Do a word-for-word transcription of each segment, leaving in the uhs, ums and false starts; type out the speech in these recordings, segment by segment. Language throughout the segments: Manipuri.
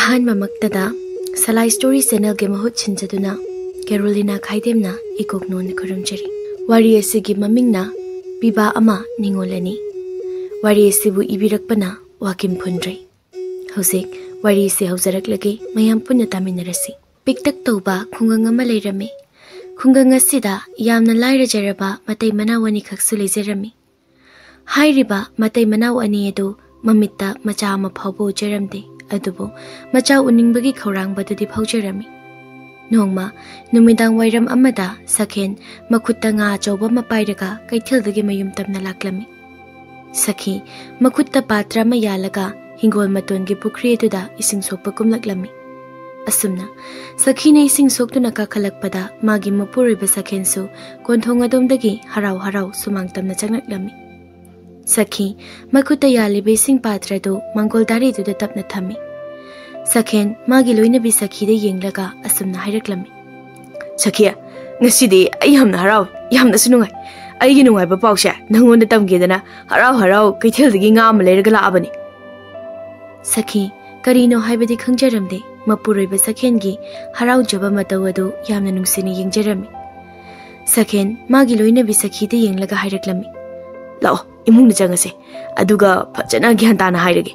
ꯑꯍꯥꯟꯕꯃꯛꯇꯗ ꯁꯂꯥꯏ ꯁ꯭ꯇꯣꯔꯤ ꯆꯦꯅꯦꯜꯒꯤ ꯃꯍꯨꯠ ꯁꯤꯟꯖꯗꯨꯅ ꯀꯦꯔꯣꯂꯤꯅꯥ ꯈꯥꯏꯗꯦꯝꯅ ꯏꯀꯣꯛ ꯅꯣꯟꯅ ꯈꯨꯔꯨꯝꯖꯔꯤ꯫ ꯋꯥꯔꯤ ꯑꯁꯤꯒꯤ ꯃꯃꯤꯡꯅ ꯄꯤꯕꯥ ꯑꯃ ꯅꯤꯉꯣꯜ ꯑꯅꯤ꯫ ꯋꯥꯔꯤ ꯑꯁꯤꯕꯨ ꯏꯕꯤꯔꯛꯄꯅ ꯋꯥꯀꯤꯝ ꯐꯨꯟꯗ꯭ꯔꯩ꯫ ꯍꯧꯖꯤꯛ ꯋꯥꯔꯤ ꯑꯁꯤ ꯍꯧꯖꯔꯛꯂꯒꯦ, ꯃꯌꯥꯝ ꯄꯨꯟꯅ ꯇꯥꯃꯤꯟꯅꯔꯁꯤ꯫ ꯄꯤꯛꯇꯛ ꯇꯧꯕ ꯈꯨꯡꯒꯪ ꯑꯃ ꯂꯩꯔꯝꯃꯤ꯫ ꯈꯨꯡꯒꯪ ꯑꯁꯤꯗ ꯌꯥꯝꯅ ꯂꯥꯏꯔꯖꯔꯕ ꯃꯇꯩ ꯃꯅꯥꯎ ꯑꯅꯤꯈꯛꯁꯨ ꯂꯩꯖꯔꯝꯃꯤ꯫ ꯍꯥꯏꯔꯤꯕ ꯃꯇꯩ ꯃꯅꯥꯎ ꯑꯅꯤ ꯑꯗꯨ ꯃꯃꯤꯠꯇ ꯃꯆꯥ ꯑꯃ ꯐꯥꯎꯕ ꯎꯖꯔꯝꯗꯦ, ꯑꯗꯨꯕꯨ ꯃꯆꯥ ꯎꯅꯤꯡꯕꯒꯤ ꯈꯧꯔꯥꯡꯕꯗꯨꯗꯤ ꯐꯥꯎꯖꯔꯝꯃꯤ꯫ ꯅꯣꯡꯃ ꯅꯨꯃꯤꯗꯥꯡ ꯋꯥꯏꯔꯝ ꯑꯃꯗ ꯁꯈꯦꯟ ꯃꯈꯨꯠꯇ ꯉꯥ ꯑꯆꯧꯕ ꯑꯃ ꯄꯥꯏꯔꯒ ꯀꯩꯊꯦꯜꯗꯒꯤ ꯃꯌꯨꯝ ꯇꯝꯅ ꯂꯥꯛꯂꯝꯃꯤ꯫ ꯁꯈꯤ ꯃꯈꯨꯠꯇ ꯄꯥꯇ꯭ꯔ ꯑꯃ ꯌꯥꯜꯂꯒ ꯍꯤꯡꯒꯣꯜ ꯃꯇꯣꯟꯒꯤ ꯄꯨꯈ꯭ꯔꯤ ꯑꯗꯨꯗ ꯏꯁꯤꯡ ꯁꯣꯛꯄ ꯀꯨꯝꯂꯛꯂꯝꯃꯤ꯫ ꯑꯁꯨꯝꯅ ꯁꯈꯤꯅ ꯏꯁꯤꯡ ꯁꯣꯛꯇꯨꯅ ꯀꯥꯈꯠꯂꯛꯄꯗ ꯃꯥꯒꯤ ꯃꯄꯨꯔꯣꯏꯕ ꯁꯈꯦꯟꯁꯨ ꯀꯣꯟꯊꯣꯡ ꯑꯗꯣꯝꯗꯒꯤ ꯍꯔꯥꯎ ꯍꯔꯥꯎ ꯁꯨꯃꯥꯡ ꯇꯝꯅ ꯆꯪꯂꯛꯂꯝꯃꯤ꯫ ꯁꯈꯤ ꯃꯈꯨꯠꯇ ꯌꯥꯜꯂꯤꯕ ꯏꯁꯤꯡ ꯄꯥꯇ꯭ꯔꯗꯨ ꯃꯥꯡꯒꯣꯜ ꯗꯥꯔꯤꯗꯨꯗ ꯇꯞꯅ ꯊꯝꯃꯤ꯫ ꯁꯈꯦꯟ ꯃꯥꯒꯤ ꯂꯣꯏꯅꯕꯤ ꯁꯈꯤꯗ ꯌꯦꯡꯂꯒ ꯑꯁꯨꯝꯅ ꯍꯥꯏꯔꯛꯂꯝꯃꯤ꯫ "ꯁꯈꯤ, ꯉꯁꯤꯗꯤ ꯑꯩ ꯌꯥꯝꯅ ꯍꯔꯥꯎꯏ, ꯌꯥꯝꯅꯁꯨ ꯅꯨꯡꯉꯥꯏ꯫ ꯑꯩꯒꯤ ꯅꯨꯡꯉꯥꯏꯕ ꯄꯥꯎꯁꯦ ꯅꯪꯉꯣꯟꯗ ꯇꯝꯒꯦꯗꯅ ꯍꯔꯥꯎ ꯍꯔꯥꯎ ꯀꯩꯊꯦꯜꯗꯒꯤ ꯉꯥ ꯑꯃ ꯂꯩꯔꯒ ꯂꯥꯛꯑꯕꯅꯤ꯫" ꯁꯈꯤ ꯀꯔꯤꯅꯣ ꯍꯥꯏꯕꯗꯤ ꯈꯪꯖꯔꯝꯗꯦ꯫ ꯃꯄꯨꯔꯣꯏꯕ ꯁꯈꯦꯟꯒꯤ ꯍꯔꯥꯎꯖꯕ ꯃꯇꯧ ꯑꯗꯨ ꯌꯥꯝꯅ ꯅꯨꯡꯁꯤꯅ ꯌꯦꯡꯖꯔꯝꯃꯤ꯫ ꯁꯈꯦꯟ ꯃꯥꯒꯤ ꯂꯣꯏꯅꯕꯤ ꯁꯈꯤꯗ ꯌꯦꯡꯂꯒ ꯍꯥꯏꯔꯛꯂꯝꯃꯤ꯫ "ꯂꯥꯛꯑꯣ, ꯏꯃꯨꯡꯗ ꯆꯪꯉꯁꯦ, ꯑꯗꯨꯒ ꯐꯖꯅ ꯒ꯭ꯌꯥꯟ ꯇꯥꯅ ꯍꯥꯏꯔꯒꯦ꯫"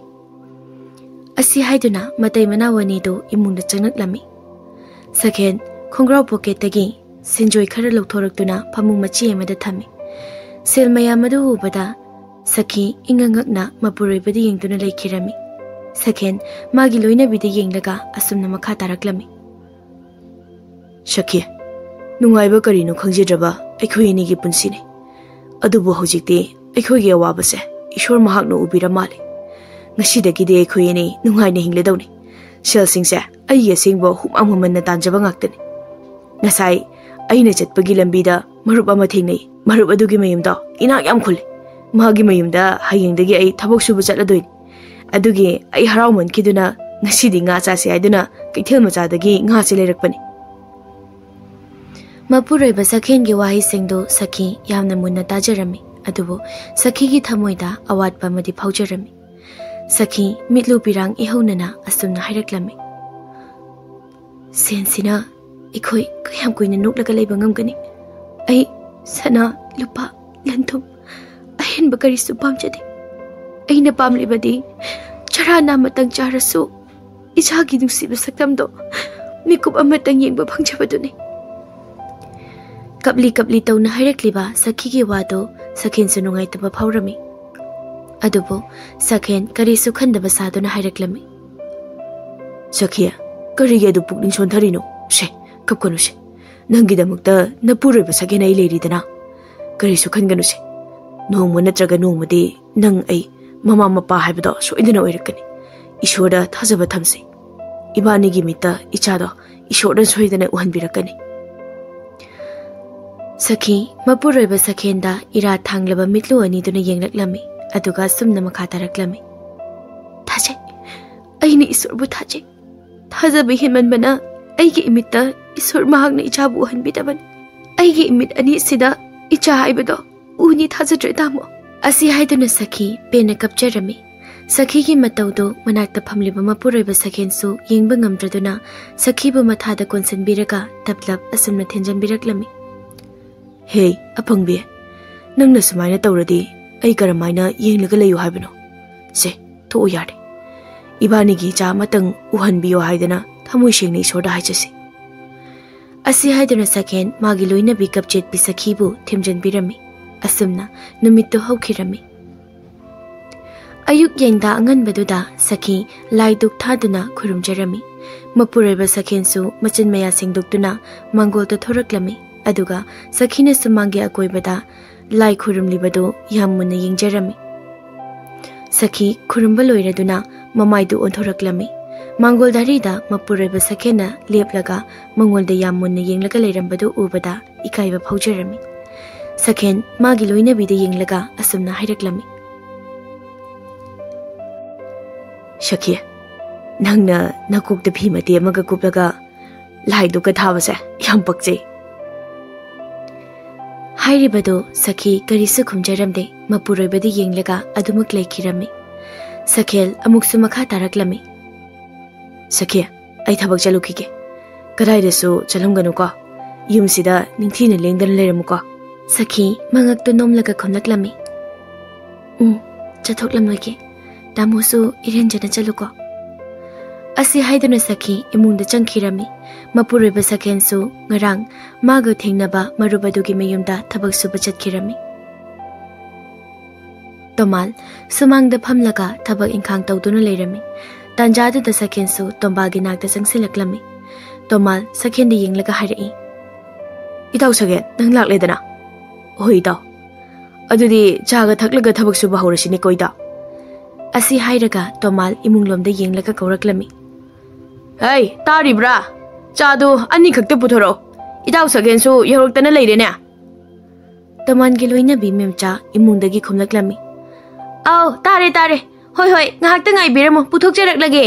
ꯑꯁꯤ ꯍꯥꯏꯗꯨꯅ ꯃꯇꯩ ꯃꯅꯥꯎ ꯑꯅꯤꯗꯨ ꯏꯃꯨꯡꯗ ꯆꯪꯂꯛꯂꯝꯃꯤ꯫ ꯁꯈꯦꯟ ꯈꯣꯡꯒ꯭ꯔꯥꯎ ꯄꯣꯀꯦꯠꯇꯒꯤ ꯁꯦꯟꯖꯣꯏ ꯈꯔ ꯂꯧꯊꯣꯔꯛꯇꯨꯅ ꯐꯃꯨꯡ ꯃꯆꯤ ꯑꯃꯗ ꯊꯝꯃꯤ꯫ ꯁꯦꯜ ꯃꯌꯥꯝ ꯑꯗꯨ ꯎꯕꯗ ꯁꯈꯤ ꯏꯉꯛ ꯉꯛꯅ ꯃꯄꯨꯔꯣꯏꯕꯗ ꯌꯦꯡꯗꯨꯅ ꯂꯩꯈꯤꯔꯝꯃꯤ꯫ ꯁꯈꯦꯟ ꯃꯥꯒꯤ ꯂꯣꯏꯅꯕꯤꯗ ꯌꯦꯡꯂꯒ ꯑꯁꯨꯝꯅ ꯃꯈꯥ ꯇꯥꯔꯛꯂꯝꯃꯤ꯫ "ꯁꯈꯤ, ꯅꯨꯡꯉꯥꯏꯕ ꯀꯔꯤꯅꯣ ꯈꯪꯖꯗ꯭ꯔꯕ ꯑꯩꯈꯣꯏ ꯑꯅꯤꯒꯤ ꯄꯨꯟꯁꯤꯅꯤ꯫ ꯑꯗꯨꯕꯨ ꯍꯧꯖꯤꯛꯇꯤ ꯑꯩꯈꯣꯏꯒꯤ ꯑꯋꯥꯕꯁꯦ ꯏꯁꯣꯔ ꯃꯍꯥꯛꯅ ꯎꯕꯤꯔ ꯃꯥꯜꯂꯦ꯫ ꯉꯁꯤꯗꯒꯤꯗꯤ ꯑꯩꯈꯣꯏ ꯑꯅꯤ ꯅꯨꯡꯉꯥꯏꯅ ꯍꯤꯡꯂꯗꯧꯅꯤ꯫ ꯁꯦꯜꯁꯤꯡꯁꯦ ꯑꯩꯒꯤ ꯑꯁꯦꯡꯕ ꯍꯨꯃꯥꯡ ꯃꯃꯟꯅ ꯇꯥꯟꯖꯕ ꯉꯥꯛꯇꯅꯤ꯫ ꯉꯁꯥꯏ ꯑꯩꯅ ꯆꯠꯄꯒꯤ ꯂꯝꯕꯤꯗ ꯃꯔꯨꯞ ꯑꯃ ꯊꯦꯡꯅꯩ꯫ ꯃꯔꯨꯞ ꯑꯗꯨꯒꯤ ꯃꯌꯨꯝꯗꯣ ꯏꯅꯥꯛ ꯌꯥꯝ ꯈꯨꯜꯂꯤ꯫ ꯃꯥꯒꯤ ꯃꯌꯨꯝꯗ ꯍꯌꯦꯡꯗꯒꯤ ꯑꯩ ꯊꯕꯛ ꯁꯨꯕ ꯆꯠꯂꯗꯣꯏꯅꯤ꯫ ꯑꯗꯨꯒꯤ ꯑꯩ ꯍꯔꯥꯎꯃꯟꯈꯤꯗꯨꯅ ꯉꯁꯤꯗꯤ ꯉꯥ ꯆꯥꯁꯦ ꯍꯥꯏꯗꯨꯅ ꯀꯩꯊꯦꯜ ꯃꯆꯥꯗꯒꯤ ꯉꯥꯁꯦ ꯂꯩꯔꯛꯄꯅꯤ꯫" ꯃꯄꯨꯔꯣꯏꯕ ꯁꯈꯦꯟꯒꯤ ꯋꯥꯍꯩꯁꯤꯡꯗꯨ ꯁꯈꯤ ꯌꯥꯝꯅ ꯃꯨꯟꯅ ꯇꯥꯖꯔꯝꯃꯤ꯫ ꯑꯗꯨꯕꯨ ꯁꯈꯤꯒꯤ ꯊꯃꯣꯏꯗ ꯑꯋꯥꯠꯄ ꯑꯃꯗꯤ ꯐꯥꯎꯖꯔꯝꯃꯤ꯫ ꯁꯈꯤ ꯃꯤꯠꯂꯨ ꯄꯤꯔꯥꯡ ꯏꯍꯧꯅꯅ ꯑꯁꯨꯝꯅ ꯍꯥꯏꯔꯛꯂꯝꯃꯤ, "ꯁꯦꯟꯁꯤꯅ ꯑꯩꯈꯣꯏ ꯀꯌꯥꯝ ꯀꯨꯏꯅ ꯅꯣꯛꯂꯒ ꯂꯩꯕ ꯉꯝꯒꯅꯤ? ꯑꯩ ꯁꯅꯥ, ꯂꯨꯄꯥ, ꯂꯟ ꯊꯨꯝ ꯑꯍꯦꯟꯕ ꯀꯔꯤꯁꯨ ꯄꯥꯝꯖꯗꯦ꯫ ꯑꯩꯅ ꯄꯥꯝꯂꯤꯕꯗꯤ ꯆꯔꯥ ꯅꯥꯝꯃꯇꯪ ꯆꯥꯔꯁꯨ ꯏꯆꯥꯒꯤ ꯅꯨꯡꯁꯤꯕ ꯁꯛꯇꯝꯗꯣ ꯃꯤꯀꯨꯞ ꯑꯃꯇꯪ ꯌꯦꯡꯕ ꯐꯪꯖꯕꯗꯨꯅꯤ꯫" ꯀꯞꯂꯤ ꯀꯞꯂꯤ ꯇꯧꯅ ꯍꯥꯏꯔꯛꯂꯤꯕ ꯁꯈꯤꯒꯤ ꯋꯥꯗꯣ ꯁꯈꯦꯟꯁꯨ ꯅꯨꯡꯉꯥꯏꯇꯕ ꯐꯥꯎꯔꯝꯃꯤ꯫ ꯑꯗꯨꯕꯨ ꯁꯈꯦꯟ ꯀꯔꯤꯁꯨ ꯈꯟꯗꯕ ꯁꯥꯗꯨꯅ ꯍꯥꯏꯔꯛꯂꯝꯃꯤ, "ꯁꯈꯤ, ꯀꯔꯤꯒꯤ ꯑꯗꯨ ꯄꯨꯛꯅꯤꯡ ꯁꯣꯟꯊꯔꯤꯅꯣ? ꯁꯦ, ꯀꯞꯀꯅꯨꯁꯦ꯫ ꯅꯪꯒꯤꯗꯃꯛꯇ ꯅꯄꯨꯔꯣꯏꯕ ꯁꯈꯦꯟ ꯑꯩ ꯂꯩꯔꯤꯗꯅ꯫ ꯀꯔꯤꯁꯨ ꯈꯟꯒꯅꯨꯁꯦ꯫ ꯅꯣꯡꯃ ꯅꯠꯇ꯭ꯔꯒ ꯅꯣꯡꯃꯗꯤ ꯅꯪ ꯑꯩ ꯃꯃꯥ ꯃꯄꯥ ꯍꯥꯏꯕꯗꯣ ꯁꯣꯏꯗꯅ ꯑꯣꯏꯔꯛꯀꯅꯤ꯫ ꯏꯁꯣꯔꯗ ꯊꯥꯖꯕ ꯊꯝꯁꯤ꯫ ꯏꯕꯥꯅꯤꯒꯤ ꯃꯤꯠꯇ ꯏꯆꯥꯗꯣ ꯏꯁꯣꯔꯅ ꯁꯣꯏꯗꯅ ꯎꯍꯟꯕꯤꯔꯛꯀꯅꯤ꯫" ꯁꯈꯤ ꯃꯄꯨꯔꯣꯏꯕ ꯁꯈꯦꯟꯗ ꯏꯔꯥ ꯊꯥꯡꯂꯕ ꯃꯤꯠꯂꯨ ꯑꯅꯤꯗꯨꯅ ꯌꯦꯡꯂꯛꯂꯝꯃꯤ꯫ ꯑꯗꯨꯒ ꯑꯁꯨꯝꯅ ꯃꯈꯥ ꯇꯥꯔꯛꯂꯝꯃꯤ, "ꯊꯥꯖꯩ, ꯑꯩꯅ ꯏꯁꯣꯔꯕꯨ ꯊꯥꯖꯩ꯫ ꯊꯥꯖꯕ ꯍꯦꯟꯃꯟꯕꯅ ꯑꯩꯒꯤ ꯏꯃꯤꯠꯇ ꯏꯁꯣꯔ ꯃꯍꯥꯛꯅ ꯏꯆꯥꯕꯨ ꯎꯍꯟꯕꯤꯗꯕꯅꯤ꯫ ꯑꯩꯒꯤ ꯏꯃꯤꯠ ꯑꯅꯤꯁꯤꯗ ꯏꯆꯥ ꯍꯥꯏꯕꯗꯣ ꯎꯅꯤ ꯊꯥꯖꯗ꯭ꯔꯦ ꯇꯥꯃꯣ꯫" ꯑꯁꯤ ꯍꯥꯏꯗꯨꯅ ꯁꯈꯤ ꯄꯦꯟꯅ ꯀꯞꯆꯔꯝꯃꯤ꯫ ꯁꯈꯤꯒꯤ ꯃꯇꯧꯗꯨ ꯃꯅꯥꯛꯇ ꯐꯝꯂꯤꯕ ꯃꯄꯨꯔꯣꯏꯕ ꯁꯈꯦꯟꯁꯨ ꯌꯦꯡꯕ ꯉꯝꯗ꯭ꯔꯗꯨꯅ ꯁꯈꯤꯕꯨ ꯃꯊꯥꯗ ꯀꯣꯟꯁꯤꯟꯕꯤꯔꯒ ꯇꯞꯂꯞ ꯑꯁꯨꯝꯅ ꯊꯦꯝꯖꯤꯟꯕꯤꯔꯛꯂꯝꯃꯤ, "ꯍꯦ, ꯑꯄꯪꯕꯤ, ꯅꯪꯅ ꯁꯨꯃꯥꯏꯅ ꯇꯧꯔꯗꯤ ꯑꯩ ꯀꯔꯝꯍꯥꯏꯅ ꯌꯦꯡꯂꯒ ꯂꯩꯌꯨ ꯍꯥꯏꯕꯅꯣ? ꯁꯦ, ꯊꯣꯛꯎ ꯌꯥꯔꯦ꯫ ꯏꯕꯥꯅꯤꯒꯤ ꯏꯆꯥ ꯑꯃꯇꯪ ꯎꯍꯟꯕꯤꯌꯣ ꯍꯥꯏꯗꯅ ꯊꯃꯣꯏ ꯁꯦꯡꯅ ꯏꯁꯣꯔꯗ ꯍꯥꯏꯖꯁꯤ꯫" ꯑꯁꯤ ꯍꯥꯏꯗꯨꯅ ꯁꯈꯦꯟ ꯃꯥꯒꯤ ꯂꯣꯏꯅꯕꯤ ꯀꯞꯆꯦꯠꯄꯤ ꯁꯈꯤꯕꯨ ꯊꯦꯝꯖꯤꯟꯕꯤꯔꯝꯃꯤ꯫ ꯑꯁꯨꯝꯅ ꯅꯨꯃꯤꯠꯇꯨ ꯍꯧꯈꯤꯔꯝꯃꯤ꯫ ꯑꯌꯨꯛ ꯌꯦꯡꯗ ꯑꯉꯟꯕꯗꯨꯗ ꯁꯈꯤ ꯂꯥꯏ ꯙꯨꯛ ꯊꯥꯗꯨꯅ ꯈꯨꯔꯨꯝꯖꯔꯝꯃꯤ꯫ ꯃꯄꯨꯔꯣꯏꯕ ꯁꯈꯦꯟꯁꯨ ꯃꯆꯤꯟ ꯃꯌꯥ ꯁꯦꯡꯗꯣꯛꯇꯨꯅ ꯃꯥꯡꯒꯣꯜꯗ ꯊꯣꯔꯛꯂꯝꯃꯤ꯫ ꯑꯗꯨꯒ ꯁꯈꯤꯅꯁꯨ ꯃꯥꯡꯒꯤ ꯑꯀꯣꯏꯕꯗ ꯂꯥꯏ ꯈꯨꯔꯨꯝꯂꯤꯕꯗꯨ ꯌꯥꯝ ꯃꯨꯟꯅ ꯌꯦꯡꯖꯔꯝꯃꯤ꯫ ꯁꯈꯤ ꯈꯨꯔꯨꯝꯕ ꯂꯣꯏꯔꯗꯨꯅ ꯃꯃꯥꯏꯗꯨ ꯑꯣꯟꯊꯣꯔꯛꯂꯝꯃꯤ꯫ ꯃꯥꯡꯒꯣꯜ ꯙꯥꯔꯤꯗ ꯃꯄꯨꯔꯣꯏꯕ ꯁꯈꯦꯟꯅ ꯂꯦꯞꯂꯒ ꯃꯉꯣꯟꯗ ꯌꯥꯝ ꯃꯨꯟꯅ ꯌꯦꯡꯂꯒ ꯂꯩꯔꯝꯕꯗꯨ ꯎꯕꯗ ꯏꯀꯥꯏꯕ ꯐꯥꯎꯖꯔꯝꯃꯤ꯫ ꯁꯈꯦꯟ ꯃꯥꯒꯤ ꯂꯣꯏꯅꯕꯤꯗ ꯌꯦꯡꯂꯒ ꯑꯁꯨꯝꯅ ꯍꯥꯏꯔꯛꯂꯝꯃꯤ, "ꯁꯈꯤ, ꯅꯪꯅ ꯅꯀꯣꯛꯇ ꯐꯤ ꯃꯇꯦꯛ ꯑꯃꯒ ꯀꯨꯞꯂꯒ ꯂꯥꯏ ꯙꯨꯛꯀ ꯊꯥꯕꯁꯦ ꯌꯥꯝ ꯄꯛꯆꯩ꯫" ꯍꯥꯏꯔꯤꯕꯗꯨ ꯁꯈꯤ ꯀꯔꯤꯁꯨ ꯈꯨꯝꯖꯔꯝꯗꯦ꯫ ꯃꯄꯨꯔꯣꯏꯕꯗ ꯌꯦꯡꯂꯒ ꯑꯗꯨꯃꯛ ꯂꯩꯈꯤꯔꯝꯃꯤ꯫ ꯁꯈꯦꯜ ꯑꯃꯨꯛꯁꯨ ꯃꯈꯥ ꯇꯥꯔꯛꯂꯝꯃꯤ꯫ "ꯁꯈꯤ, ꯑꯩ ꯊꯕꯛ ꯆꯠꯂꯨꯈꯤꯒꯦ꯫ ꯀꯗꯥꯏꯗꯁꯨ ꯆꯠꯂꯝꯒꯅꯨꯀꯣ꯫ ꯌꯨꯝꯁꯤꯗ ꯅꯤꯡꯊꯤꯅ ꯂꯦꯡꯗꯅ ꯂꯩꯔꯝꯃꯨꯀꯣ꯫" ꯁꯈꯤ ꯃꯉꯛꯇꯨ ꯅꯣꯝꯂꯒ ꯈꯨꯝꯂꯛꯂꯝꯃꯤ꯫ "ꯎꯝ, ꯆꯠꯊꯣꯛꯂꯝꯂꯒꯦ꯫ ꯇꯥꯃꯣꯁꯨ ꯏꯔꯦꯟꯖꯅ ꯆꯠꯂꯨꯀꯣ꯫" ꯑꯁꯤ ꯍꯥꯏꯗꯨꯅ ꯁꯈꯤ ꯏꯃꯨꯡꯗ ꯆꯪꯈꯤꯔꯝꯃꯤ꯫ ꯃꯄꯨꯔꯣꯏꯕ ꯁꯈꯦꯟꯁꯨ ꯉꯔꯥꯡ ꯃꯥꯒ ꯊꯦꯡꯅꯕ ꯃꯔꯨꯞ ꯑꯗꯨꯒꯤ ꯃꯌꯨꯝꯗ ꯊꯕꯛ ꯁꯨꯕ ꯆꯠꯈꯤꯔꯝꯃꯤ꯫ ꯇꯣꯃꯥꯜ ꯁꯨꯃꯥꯡꯗ ꯐꯝꯂꯒ ꯊꯕꯛ ꯏꯪꯈꯥꯡ ꯇꯧꯗꯨꯅ ꯂꯩꯔꯝꯃꯤ꯫ ꯇꯥꯟꯖꯥꯗꯨꯗ ꯁꯈꯦꯟꯁꯨ ꯇꯣꯝꯕꯥꯜꯒꯤ ꯅꯥꯛꯇ ꯆꯪꯁꯤꯜꯂꯛꯂꯝꯃꯤ꯫ ꯇꯣꯃꯥꯜ ꯁꯈꯦꯟꯗ ꯌꯦꯡꯂꯒ ꯍꯥꯏꯔꯛꯏ, "ꯏꯇꯥꯎ ꯁꯈꯦꯟ, ꯅꯪ ꯂꯥꯛꯂꯦꯗꯅ?" "ꯍꯣꯏ ꯏꯇꯥꯎ꯫ ꯑꯗꯨꯗꯤ ꯆꯥꯒ ꯊꯛꯂꯒ ꯊꯕꯛ ꯁꯨꯕ ꯍꯧꯔꯁꯤꯅꯦꯀꯣ ꯏꯇꯥꯎ꯫" ꯑꯁꯤ ꯍꯥꯏꯔꯒ ꯇꯣꯃꯥꯜ ꯏꯃꯨꯡꯂꯣꯝꯗ ꯌꯦꯡꯂꯒ ꯀꯧꯔꯛꯂꯝꯃꯤ꯫ "ꯍꯩ, ꯇꯥꯔꯤꯕ꯭ꯔꯥ? ꯆꯥꯗꯨ ꯑꯅꯤꯈꯛꯇ ꯄꯨꯊꯣꯔꯛꯑꯣ꯫ ꯏꯇꯥꯎ ꯁꯈꯦꯟꯁꯨ ꯌꯧꯔꯛꯇꯅ ꯂꯩꯔꯦꯅꯦ꯫" ꯇꯣꯃꯥꯟꯒꯤ ꯂꯣꯏꯅꯕꯤ ꯃꯦꯝꯆꯥ ꯏꯃꯨꯡꯗꯒꯤ ꯈꯨꯝꯂꯛꯂꯝꯃꯤ꯫ "ꯑꯥꯎ, ꯇꯥꯔꯦ, ꯇꯥꯔꯦ꯫ ꯍꯣꯏ, ꯍꯣꯏ, ꯉꯥꯏꯍꯥꯛꯇ ꯉꯥꯏꯕꯤꯔꯝꯃꯨ, ꯄꯨꯊꯣꯛꯆꯔꯛꯂꯒꯦ꯫"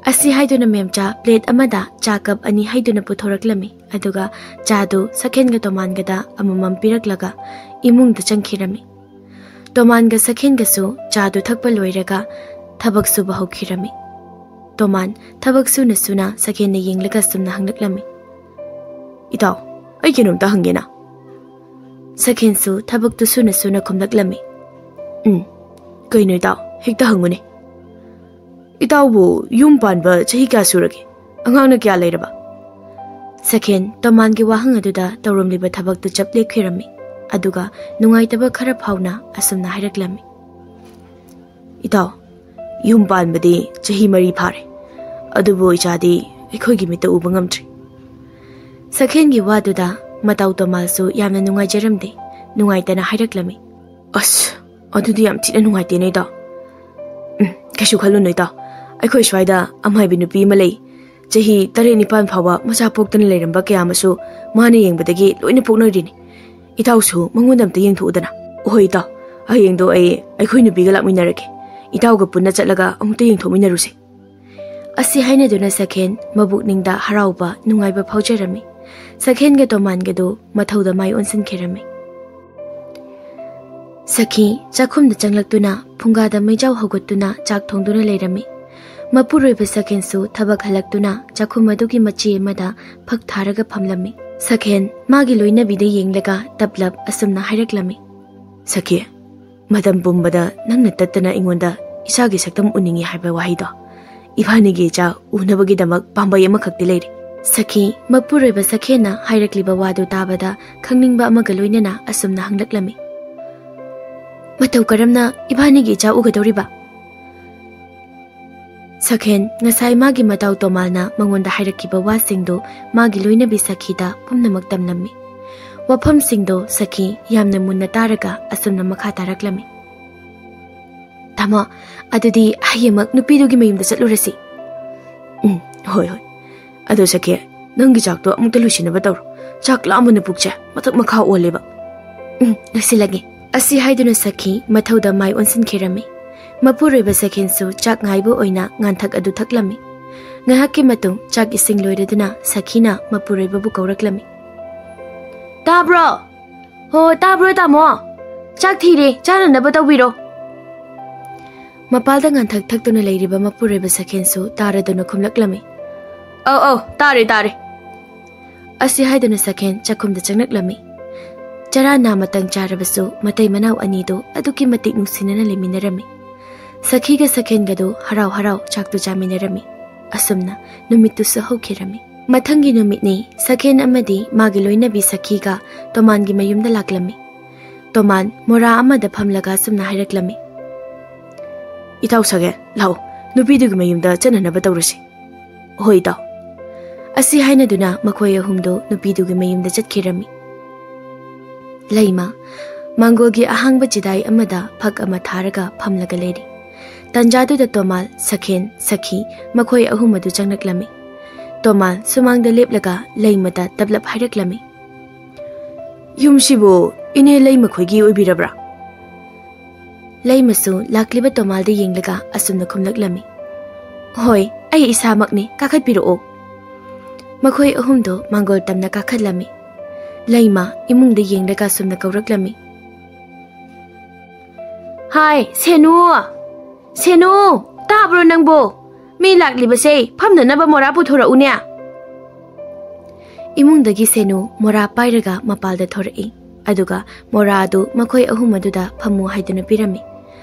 ꯑꯁꯤ ꯍꯥꯏꯗꯨꯅ ꯃꯦꯝꯆꯥ ꯄ꯭ꯂꯦꯠ ꯑꯃꯗ ꯆꯥ ꯀꯞ ꯑꯅꯤ ꯍꯩꯗꯨꯅ ꯄꯨꯊꯣꯔꯛꯂꯝꯃꯤ꯫ ꯑꯗꯨꯒ ꯆꯥꯗꯨ ꯁꯈꯦꯟꯒ ꯇꯣꯃꯥꯟꯒꯗ ꯑꯃꯃꯝ ꯄꯤꯔꯛꯂꯒ ꯏꯃꯨꯡꯗ ꯆꯪꯈꯤꯔꯝꯃꯤ꯫ ꯇꯣꯃꯥꯟꯒ ꯁꯈꯦꯟꯒꯁꯨ ꯆꯥꯗꯨ ꯊꯛꯄ ꯂꯣꯏꯔꯒ ꯊꯕꯛ ꯁꯨꯕ ꯍꯧꯈꯤꯔꯝꯃꯤ꯫ ꯇꯣꯃꯥꯟ ꯊꯕꯛ ꯁꯨꯅ ꯁꯨꯅ ꯁꯈꯦꯟꯅ ꯌꯦꯡꯂꯒ ꯁꯨꯝꯅ ꯍꯪꯂꯛꯂꯝꯃꯤ꯫ "ꯏꯇꯥꯎ, ꯑꯩ ꯀꯩꯅꯣꯝꯇ ꯍꯪꯒꯦꯅ꯫" ꯁꯈꯦꯟꯁꯨ ꯊꯕꯛꯇꯨ ꯁꯨꯅ ꯁꯨꯅ ꯈꯨꯝꯂꯛꯂꯝꯃꯤ꯫ "ꯎꯝ, ꯀꯩꯅꯣ ꯏꯇꯥꯎ, ꯍꯦꯛꯇ ꯍꯪꯉꯨꯅꯦ꯫ ꯏꯇꯥꯎꯕꯨ ꯌꯨꯝ ꯄꯥꯟꯕ ꯆꯍꯤ ꯀꯌꯥ ꯁꯨꯔꯒꯦ? ꯑꯉꯥꯡꯅ ꯀꯌꯥ ꯂꯩꯔꯕ?" ꯁꯈꯦꯟ ꯇꯣꯃꯥꯟꯒꯤ ꯋꯥꯍꯪ ꯑꯗꯨꯗ ꯇꯧꯔꯝꯂꯤꯕ ꯊꯕꯛꯇꯨ ꯆꯞ ꯂꯦꯞꯈꯤꯔꯝꯃꯤ꯫ ꯑꯗꯨꯒ ꯅꯨꯡꯉꯥꯏꯇꯕ ꯈꯔ ꯐꯥꯎꯅ ꯑꯁꯨꯝꯅ ꯍꯥꯏꯔꯛꯂꯝꯃꯤ꯫ "ꯏꯇꯥꯎ, ꯌꯨꯝ ꯄꯥꯟꯕꯗꯤ ꯆꯍꯤ ꯃꯔꯤ ꯐꯥꯔꯦ꯫ ꯑꯗꯨꯕꯨ ꯏꯆꯥꯗꯤ ꯑꯩꯈꯣꯏꯒꯤ ꯃꯤꯠꯇ ꯎꯕ ꯉꯝꯗ꯭ꯔꯤ꯫" ꯁꯈꯦꯟꯒꯤ ꯋꯥꯗꯨꯗ ꯃꯇꯥꯎ ꯇꯣꯃꯥꯜꯁꯨ ꯌꯥꯝꯅ ꯅꯨꯡꯉꯥꯏꯖꯔꯝꯗꯦ꯫ ꯅꯨꯡꯉꯥꯏꯇꯅ ꯍꯥꯏꯔꯛꯂꯝꯃꯤ꯫ "ꯑꯁ, ꯑꯗꯨꯗꯤ ꯌꯥꯝ ꯊꯤꯅ ꯅꯨꯡꯉꯥꯏꯇꯦꯅꯦ ꯏꯇꯥꯎ꯫" "ꯎꯝ, ꯀꯩꯁꯨ ꯈꯜꯂꯨꯅꯨ ꯏꯇꯥꯎ꯫ ꯑꯩꯈꯣꯏ ꯁ꯭ꯋꯥꯏꯗ ꯑꯃꯥꯏꯕꯤ ꯅꯨꯄꯤ ꯑꯃ ꯂꯩ꯫ ꯆꯍꯤ ꯇꯔꯦꯠ ꯅꯤꯄꯥꯟ ꯐꯥꯎꯕ ꯃꯆꯥ ꯄꯣꯛꯇꯅ ꯂꯩꯔꯝꯕ ꯀꯌꯥ ꯑꯃꯁꯨ ꯃꯥꯅ ꯌꯦꯡꯕꯗꯒꯤ ꯂꯣꯏꯅ ꯄꯣꯛꯅꯔꯤꯅꯤ꯫ ꯏꯇꯥꯎꯁꯨ ꯃꯉꯣꯟꯗ ꯑꯝꯇ ꯌꯦꯡꯊꯣꯛꯎꯗꯅ꯫" "ꯍꯣꯏ ꯏꯇꯥꯎ, ꯍꯌꯦꯡꯗꯣ ꯑꯩ ꯑꯩꯈꯣꯏ ꯅꯨꯄꯤꯒ ꯂꯥꯛꯃꯤꯟꯅꯔꯒꯦ꯫ ꯏꯇꯥꯎꯒ ꯄꯨꯟꯅ ꯆꯠꯂꯒ ꯑꯃꯨꯛꯇ ꯌꯦꯡꯊꯣꯛꯃꯤꯟꯅꯔꯨꯁꯦ꯫" ꯑꯁꯤ ꯍꯥꯏꯅꯗꯨꯅ ꯁꯈꯦꯟ ꯃꯕꯨꯛꯅꯤꯡꯗ ꯍꯔꯥꯎꯕ, ꯅꯨꯡꯉꯥꯏꯕ ꯐꯥꯎꯖꯔꯝꯃꯤ꯫ ꯁꯈꯦꯟꯒ ꯇꯣꯃꯥꯟꯒꯗꯨ ꯃꯊꯧꯗ ꯃꯥꯏ ꯑꯣꯟꯁꯤꯟꯈꯤꯔꯝꯃꯤ꯫ ꯁꯈꯤ ꯆꯥꯛꯈꯨꯝꯗ ꯆꯪꯂꯛꯇꯨꯅ ꯐꯨꯡꯒꯥꯗ ꯃꯩꯖꯥꯎ ꯍꯧꯒꯠꯇꯨꯅ ꯆꯥꯛ ꯊꯣꯡꯗꯨꯅ ꯂꯩꯔꯝꯃꯤ꯫ ꯃꯄꯨꯔꯣꯏꯕ ꯁꯈꯦꯟꯁꯨ ꯊꯕꯛ ꯍꯜꯂꯛꯇꯨꯅ ꯆꯥꯛꯈꯨꯝ ꯑꯗꯨꯒꯤ ꯃꯆꯤ ꯑꯃꯗ ꯐꯛ ꯊꯥꯔꯒ ꯐꯝꯂꯝꯃꯤ꯫ ꯁꯈꯦꯟ ꯃꯥꯒꯤ ꯂꯣꯏꯅꯕꯤꯗ ꯌꯦꯡꯂꯒ ꯇꯞꯂꯞ ꯑꯁꯨꯝꯅ ꯍꯥꯏꯔꯛꯂꯝꯃꯤ꯫ ꯁꯈꯤ, ꯃꯇꯝ ꯄꯨꯝꯕꯗ ꯅꯪꯅ ꯇꯠꯇꯅ ꯑꯩꯉꯣꯟꯗ ꯏꯆꯥꯒꯤ ꯁꯛꯇꯝ ꯎꯅꯤꯡꯏ ꯍꯥꯏꯕ ꯋꯥꯍꯩꯗꯣ ꯏꯕꯥꯅꯤꯒꯤ ꯏꯆꯥ ꯎꯅꯕꯒꯤꯗꯃꯛ ꯄꯥꯝꯕꯩ ꯑꯃꯈꯛꯇꯤ ꯂꯩꯔꯤ꯫ ꯁꯈꯤ ꯃꯄꯨꯔꯣꯏꯕ ꯁꯈꯦꯟꯅ ꯍꯥꯏꯔꯛꯂꯤꯕ ꯋꯥꯗꯨ ꯇꯥꯕꯗ ꯈꯪꯅꯤꯡꯕ ꯑꯃꯒ ꯂꯣꯏꯅꯅ ꯑꯁꯨꯝꯅ ꯍꯪꯂꯛꯂꯝꯃꯤ꯫ ꯃꯇꯧ ꯀꯔꯝꯅ ꯏꯕꯥꯅꯤꯒꯤ ꯏꯆꯥ ꯎꯒꯗꯧꯔꯤꯕ? ꯁꯈꯦꯟ ꯉꯁꯥꯏ ꯃꯥꯒꯤ ꯃꯇꯥꯎ ꯇꯣꯃꯥꯜꯅ ꯃꯉꯣꯟꯗ ꯍꯥꯏꯔꯛꯈꯤꯕ ꯋꯥꯁꯤꯡꯗꯨ ꯃꯥꯒꯤ ꯂꯣꯏꯅꯕꯤ ꯁꯈꯤꯗ ꯄꯨꯝꯅꯃꯛ ꯇꯝꯂꯝꯃꯤ꯫ ꯋꯥꯐꯝꯁꯤꯡꯗꯣ ꯁꯈꯤ ꯌꯥꯝꯅ ꯃꯨꯟꯅ ꯇꯥꯔꯒ ꯑꯁꯨꯝꯅ ꯃꯈꯥ ꯇꯥꯔꯛꯂꯝꯃꯤ꯫ ꯇꯥꯃꯣ, ꯑꯗꯨꯗꯤ ꯍꯌꯦꯡꯃꯛ ꯅꯨꯄꯤꯗꯨꯒꯤ ꯃꯌꯨꯝꯗ ꯆꯠꯂꯨꯔꯁꯤ꯫ ꯎꯝ, ꯍꯣꯏ, ꯍꯣꯏ꯫ ꯑꯗꯣ ꯁꯈꯤ, ꯅꯪꯒꯤ ꯆꯥꯛꯇꯣ ꯑꯃꯨꯛꯇ ꯂꯣꯏꯁꯤꯟꯅꯕ ꯇꯧꯔꯣ꯫ ꯆꯥꯛ ꯂꯥꯝꯕꯅ ꯄꯨꯛꯁꯦ ꯃꯊꯛ ꯃꯈꯥ ꯑꯣꯜꯂꯦꯕ꯫ ꯎꯝ, ꯂꯣꯏꯁꯤꯜꯂꯒꯦ꯫ ꯑꯁꯤ ꯍꯥꯏꯗꯨꯅ ꯁꯈꯤ ꯃꯊꯧꯗ ꯃꯥꯏ ꯑꯣꯟꯁꯤꯟꯈꯤꯔꯝꯃꯤ꯫ ꯃꯄꯨꯔꯣꯏꯕ ꯁꯈꯦꯟꯁꯨ ꯆꯥꯛ ꯉꯥꯏꯕ ꯑꯣꯏꯅ ꯉꯥꯟꯊꯛ ꯑꯗꯨ ꯊꯛꯂꯝꯃꯤ꯫ ꯉꯥꯏꯍꯥꯛꯀꯤ ꯃꯇꯨꯡ ꯆꯥꯛ ꯏꯁꯤꯡ ꯂꯣꯏꯔꯗꯨꯅ ꯁꯈꯤꯅ ꯃꯄꯨꯔꯣꯏꯕꯕꯨ ꯀꯧꯔꯛꯂꯝꯃꯤ꯫ "ꯇꯥꯕ꯭ꯔꯣ? ꯍꯣ, ꯇꯥꯕ꯭ꯔꯣ, ꯇꯥꯃꯣ? ꯆꯥꯛ ꯊꯤꯔꯦ, ꯆꯥꯅꯅꯕ ꯇꯧꯕꯤꯔꯣ꯫" ꯃꯄꯥꯜꯗ ꯉꯥꯟꯊꯛ ꯊꯛꯇꯨꯅ ꯂꯩꯔꯤꯕ ꯃꯄꯨꯔꯣꯏꯕ ꯁꯈꯦꯟꯁꯨ ꯇꯥꯔꯗꯨꯅ ꯈꯨꯝꯂꯛꯂꯝꯃꯤ꯫ "ꯑꯧ, ꯑꯧ, ꯇꯥꯔꯦ, ꯇꯥꯔꯦ꯫" ꯑꯁꯤ ꯍꯥꯏꯗꯨꯅ ꯁꯈꯦꯟ ꯆꯥꯛꯈꯨꯝꯗ ꯆꯪꯂꯛꯂꯝꯃꯤ꯫ ꯆꯔꯥ ꯅꯥ ꯃꯇꯪ ꯆꯥꯔꯕꯁꯨ ꯃꯇꯩ ꯃꯅꯥꯎ ꯑꯅꯤꯗꯨ ꯑꯗꯨꯛꯀꯤ ꯃꯇꯤꯛ ꯅꯨꯡꯁꯤꯅꯅ ꯂꯩꯃꯤꯟꯅꯔꯝꯃꯤ꯫ ꯁꯈꯤꯒ ꯁꯈꯦꯟꯒꯗꯨ ꯍꯔꯥꯎ ꯍꯔꯥꯎ ꯆꯥꯛꯇꯨ ꯆꯥꯃꯤꯟꯅꯔꯝꯃꯤ꯫ ꯑꯁꯨꯝꯅ ꯅꯨꯃꯤꯠꯇꯨꯁꯨ ꯍꯧꯈꯤꯔꯝꯃꯤ꯫ ꯃꯊꯪꯒꯤ ꯅꯨꯃꯤꯠꯅꯤ ꯁꯈꯦꯟ ꯑꯃꯗꯤ ꯃꯥꯒꯤ ꯂꯣꯏꯅꯕꯤ ꯁꯈꯤꯒ ꯇꯣꯃꯥꯟꯒꯤ ꯃꯌꯨꯝꯗ ꯂꯥꯛꯂꯝꯃꯤ꯫ ꯇꯣꯃꯥꯟ ꯃꯣꯔꯥ ꯑꯃꯗ ꯐꯝꯂꯒ ꯑꯁꯨꯝꯅ ꯍꯥꯏꯔꯛꯂꯝꯃꯤ꯫ "ꯏꯇꯥꯎ ꯁꯈꯦꯟ, ꯂꯥꯛꯑꯣ, ꯅꯨꯄꯤꯗꯨꯒꯤ ꯃꯌꯨꯝꯗ ꯆꯠꯅꯅꯕ ꯇꯧꯔꯁꯤ꯫" "ꯍꯣꯏ, ꯏꯇꯥꯎ꯫" ꯑꯁꯤ ꯍꯥꯏꯅꯗꯨꯅ ꯃꯈꯣꯏ ꯑꯍꯨꯝꯗꯨ ꯅꯨꯄꯤꯗꯨꯒꯤ ꯃꯌꯨꯝꯗ ꯆꯠꯈꯤꯔꯝꯃꯤ꯫ ꯂꯩꯃ ꯃꯥꯡꯒꯣꯜꯒꯤ ꯑꯍꯥꯡꯕ ꯆꯤꯗꯥꯏ ꯑꯃꯗ ꯐꯛ ꯑꯃ ꯊꯥꯔꯒ ꯐꯝꯂꯒ ꯂꯩꯔꯤ꯫ ꯇꯟꯖꯥꯗꯨꯗ ꯇꯣꯃꯥꯜ, ꯁꯈꯦꯟ, ꯁꯈꯤ ꯃꯈꯣꯏ ꯑꯍꯨꯝ ꯑꯗꯨ ꯆꯪꯂꯛꯂꯝꯃꯤ꯫ ꯇꯣꯃꯥꯜ ꯁꯨꯃꯥꯡꯗ ꯂꯦꯞꯂꯒ ꯂꯩꯃꯗ ꯇꯞꯂꯞ ꯍꯥꯏꯔꯛꯂꯝꯃꯤ꯫ "ꯌꯨꯝꯁꯤꯕꯨ ꯏꯅꯦ ꯂꯩꯃꯈꯣꯏꯒꯤ ꯑꯣꯏꯕꯤꯔꯕ꯭ꯔꯥ?" ꯂꯩꯃꯁꯨ ꯂꯥꯛꯂꯤꯕ ꯇꯣꯃꯥꯜꯗ ꯌꯦꯡꯂꯒ ꯑꯁꯨꯝꯅ ꯈꯨꯝꯂꯛꯂꯝꯃꯤ꯫ "ꯍꯣꯏ, ꯑꯩ ꯏꯁꯥꯃꯛꯅꯤ, ꯀꯥꯈꯠꯄꯤꯔꯛꯑꯣ꯫" ꯃꯈꯣꯏ ꯑꯍꯨꯝꯗꯨ ꯃꯥꯡꯒꯣꯜ ꯇꯝꯅ ꯀꯥꯈꯠꯂꯝꯃꯤ꯫ ꯂꯩꯃ ꯏꯃꯨꯡꯗ ꯌꯦꯡꯂꯒ ꯑꯁꯨꯝꯅ ꯀꯧꯔꯛꯂꯝꯃꯤ꯫ ꯍꯥꯏ, ꯁꯦꯅꯨ! ꯁꯦꯅꯨ! ꯇꯥꯕ꯭ꯔꯣ ꯅꯪꯕꯣ? ꯃꯤ ꯂꯥꯛꯂꯤꯕꯁꯦ ꯐꯝꯅꯅꯕ ꯃꯣꯔꯥ ꯄꯨꯊꯣꯔꯛꯎꯅꯦ꯫ ꯏꯃꯨꯡꯗꯒꯤ ꯁꯦꯅꯨ ꯃꯣꯔꯥ ꯄꯥꯏꯔꯒ ꯃꯄꯥꯜꯗ ꯊꯣꯔꯛꯏ꯫ ꯑꯗꯨꯒ ꯃꯣꯔꯥ ꯑꯗꯨ ꯃꯈꯣꯏ ꯑꯍꯨꯝ ꯑꯗꯨꯗ ꯐꯝꯃꯨ ꯍꯥꯏꯗꯨꯅ ꯄꯤꯔꯝꯃꯤ꯫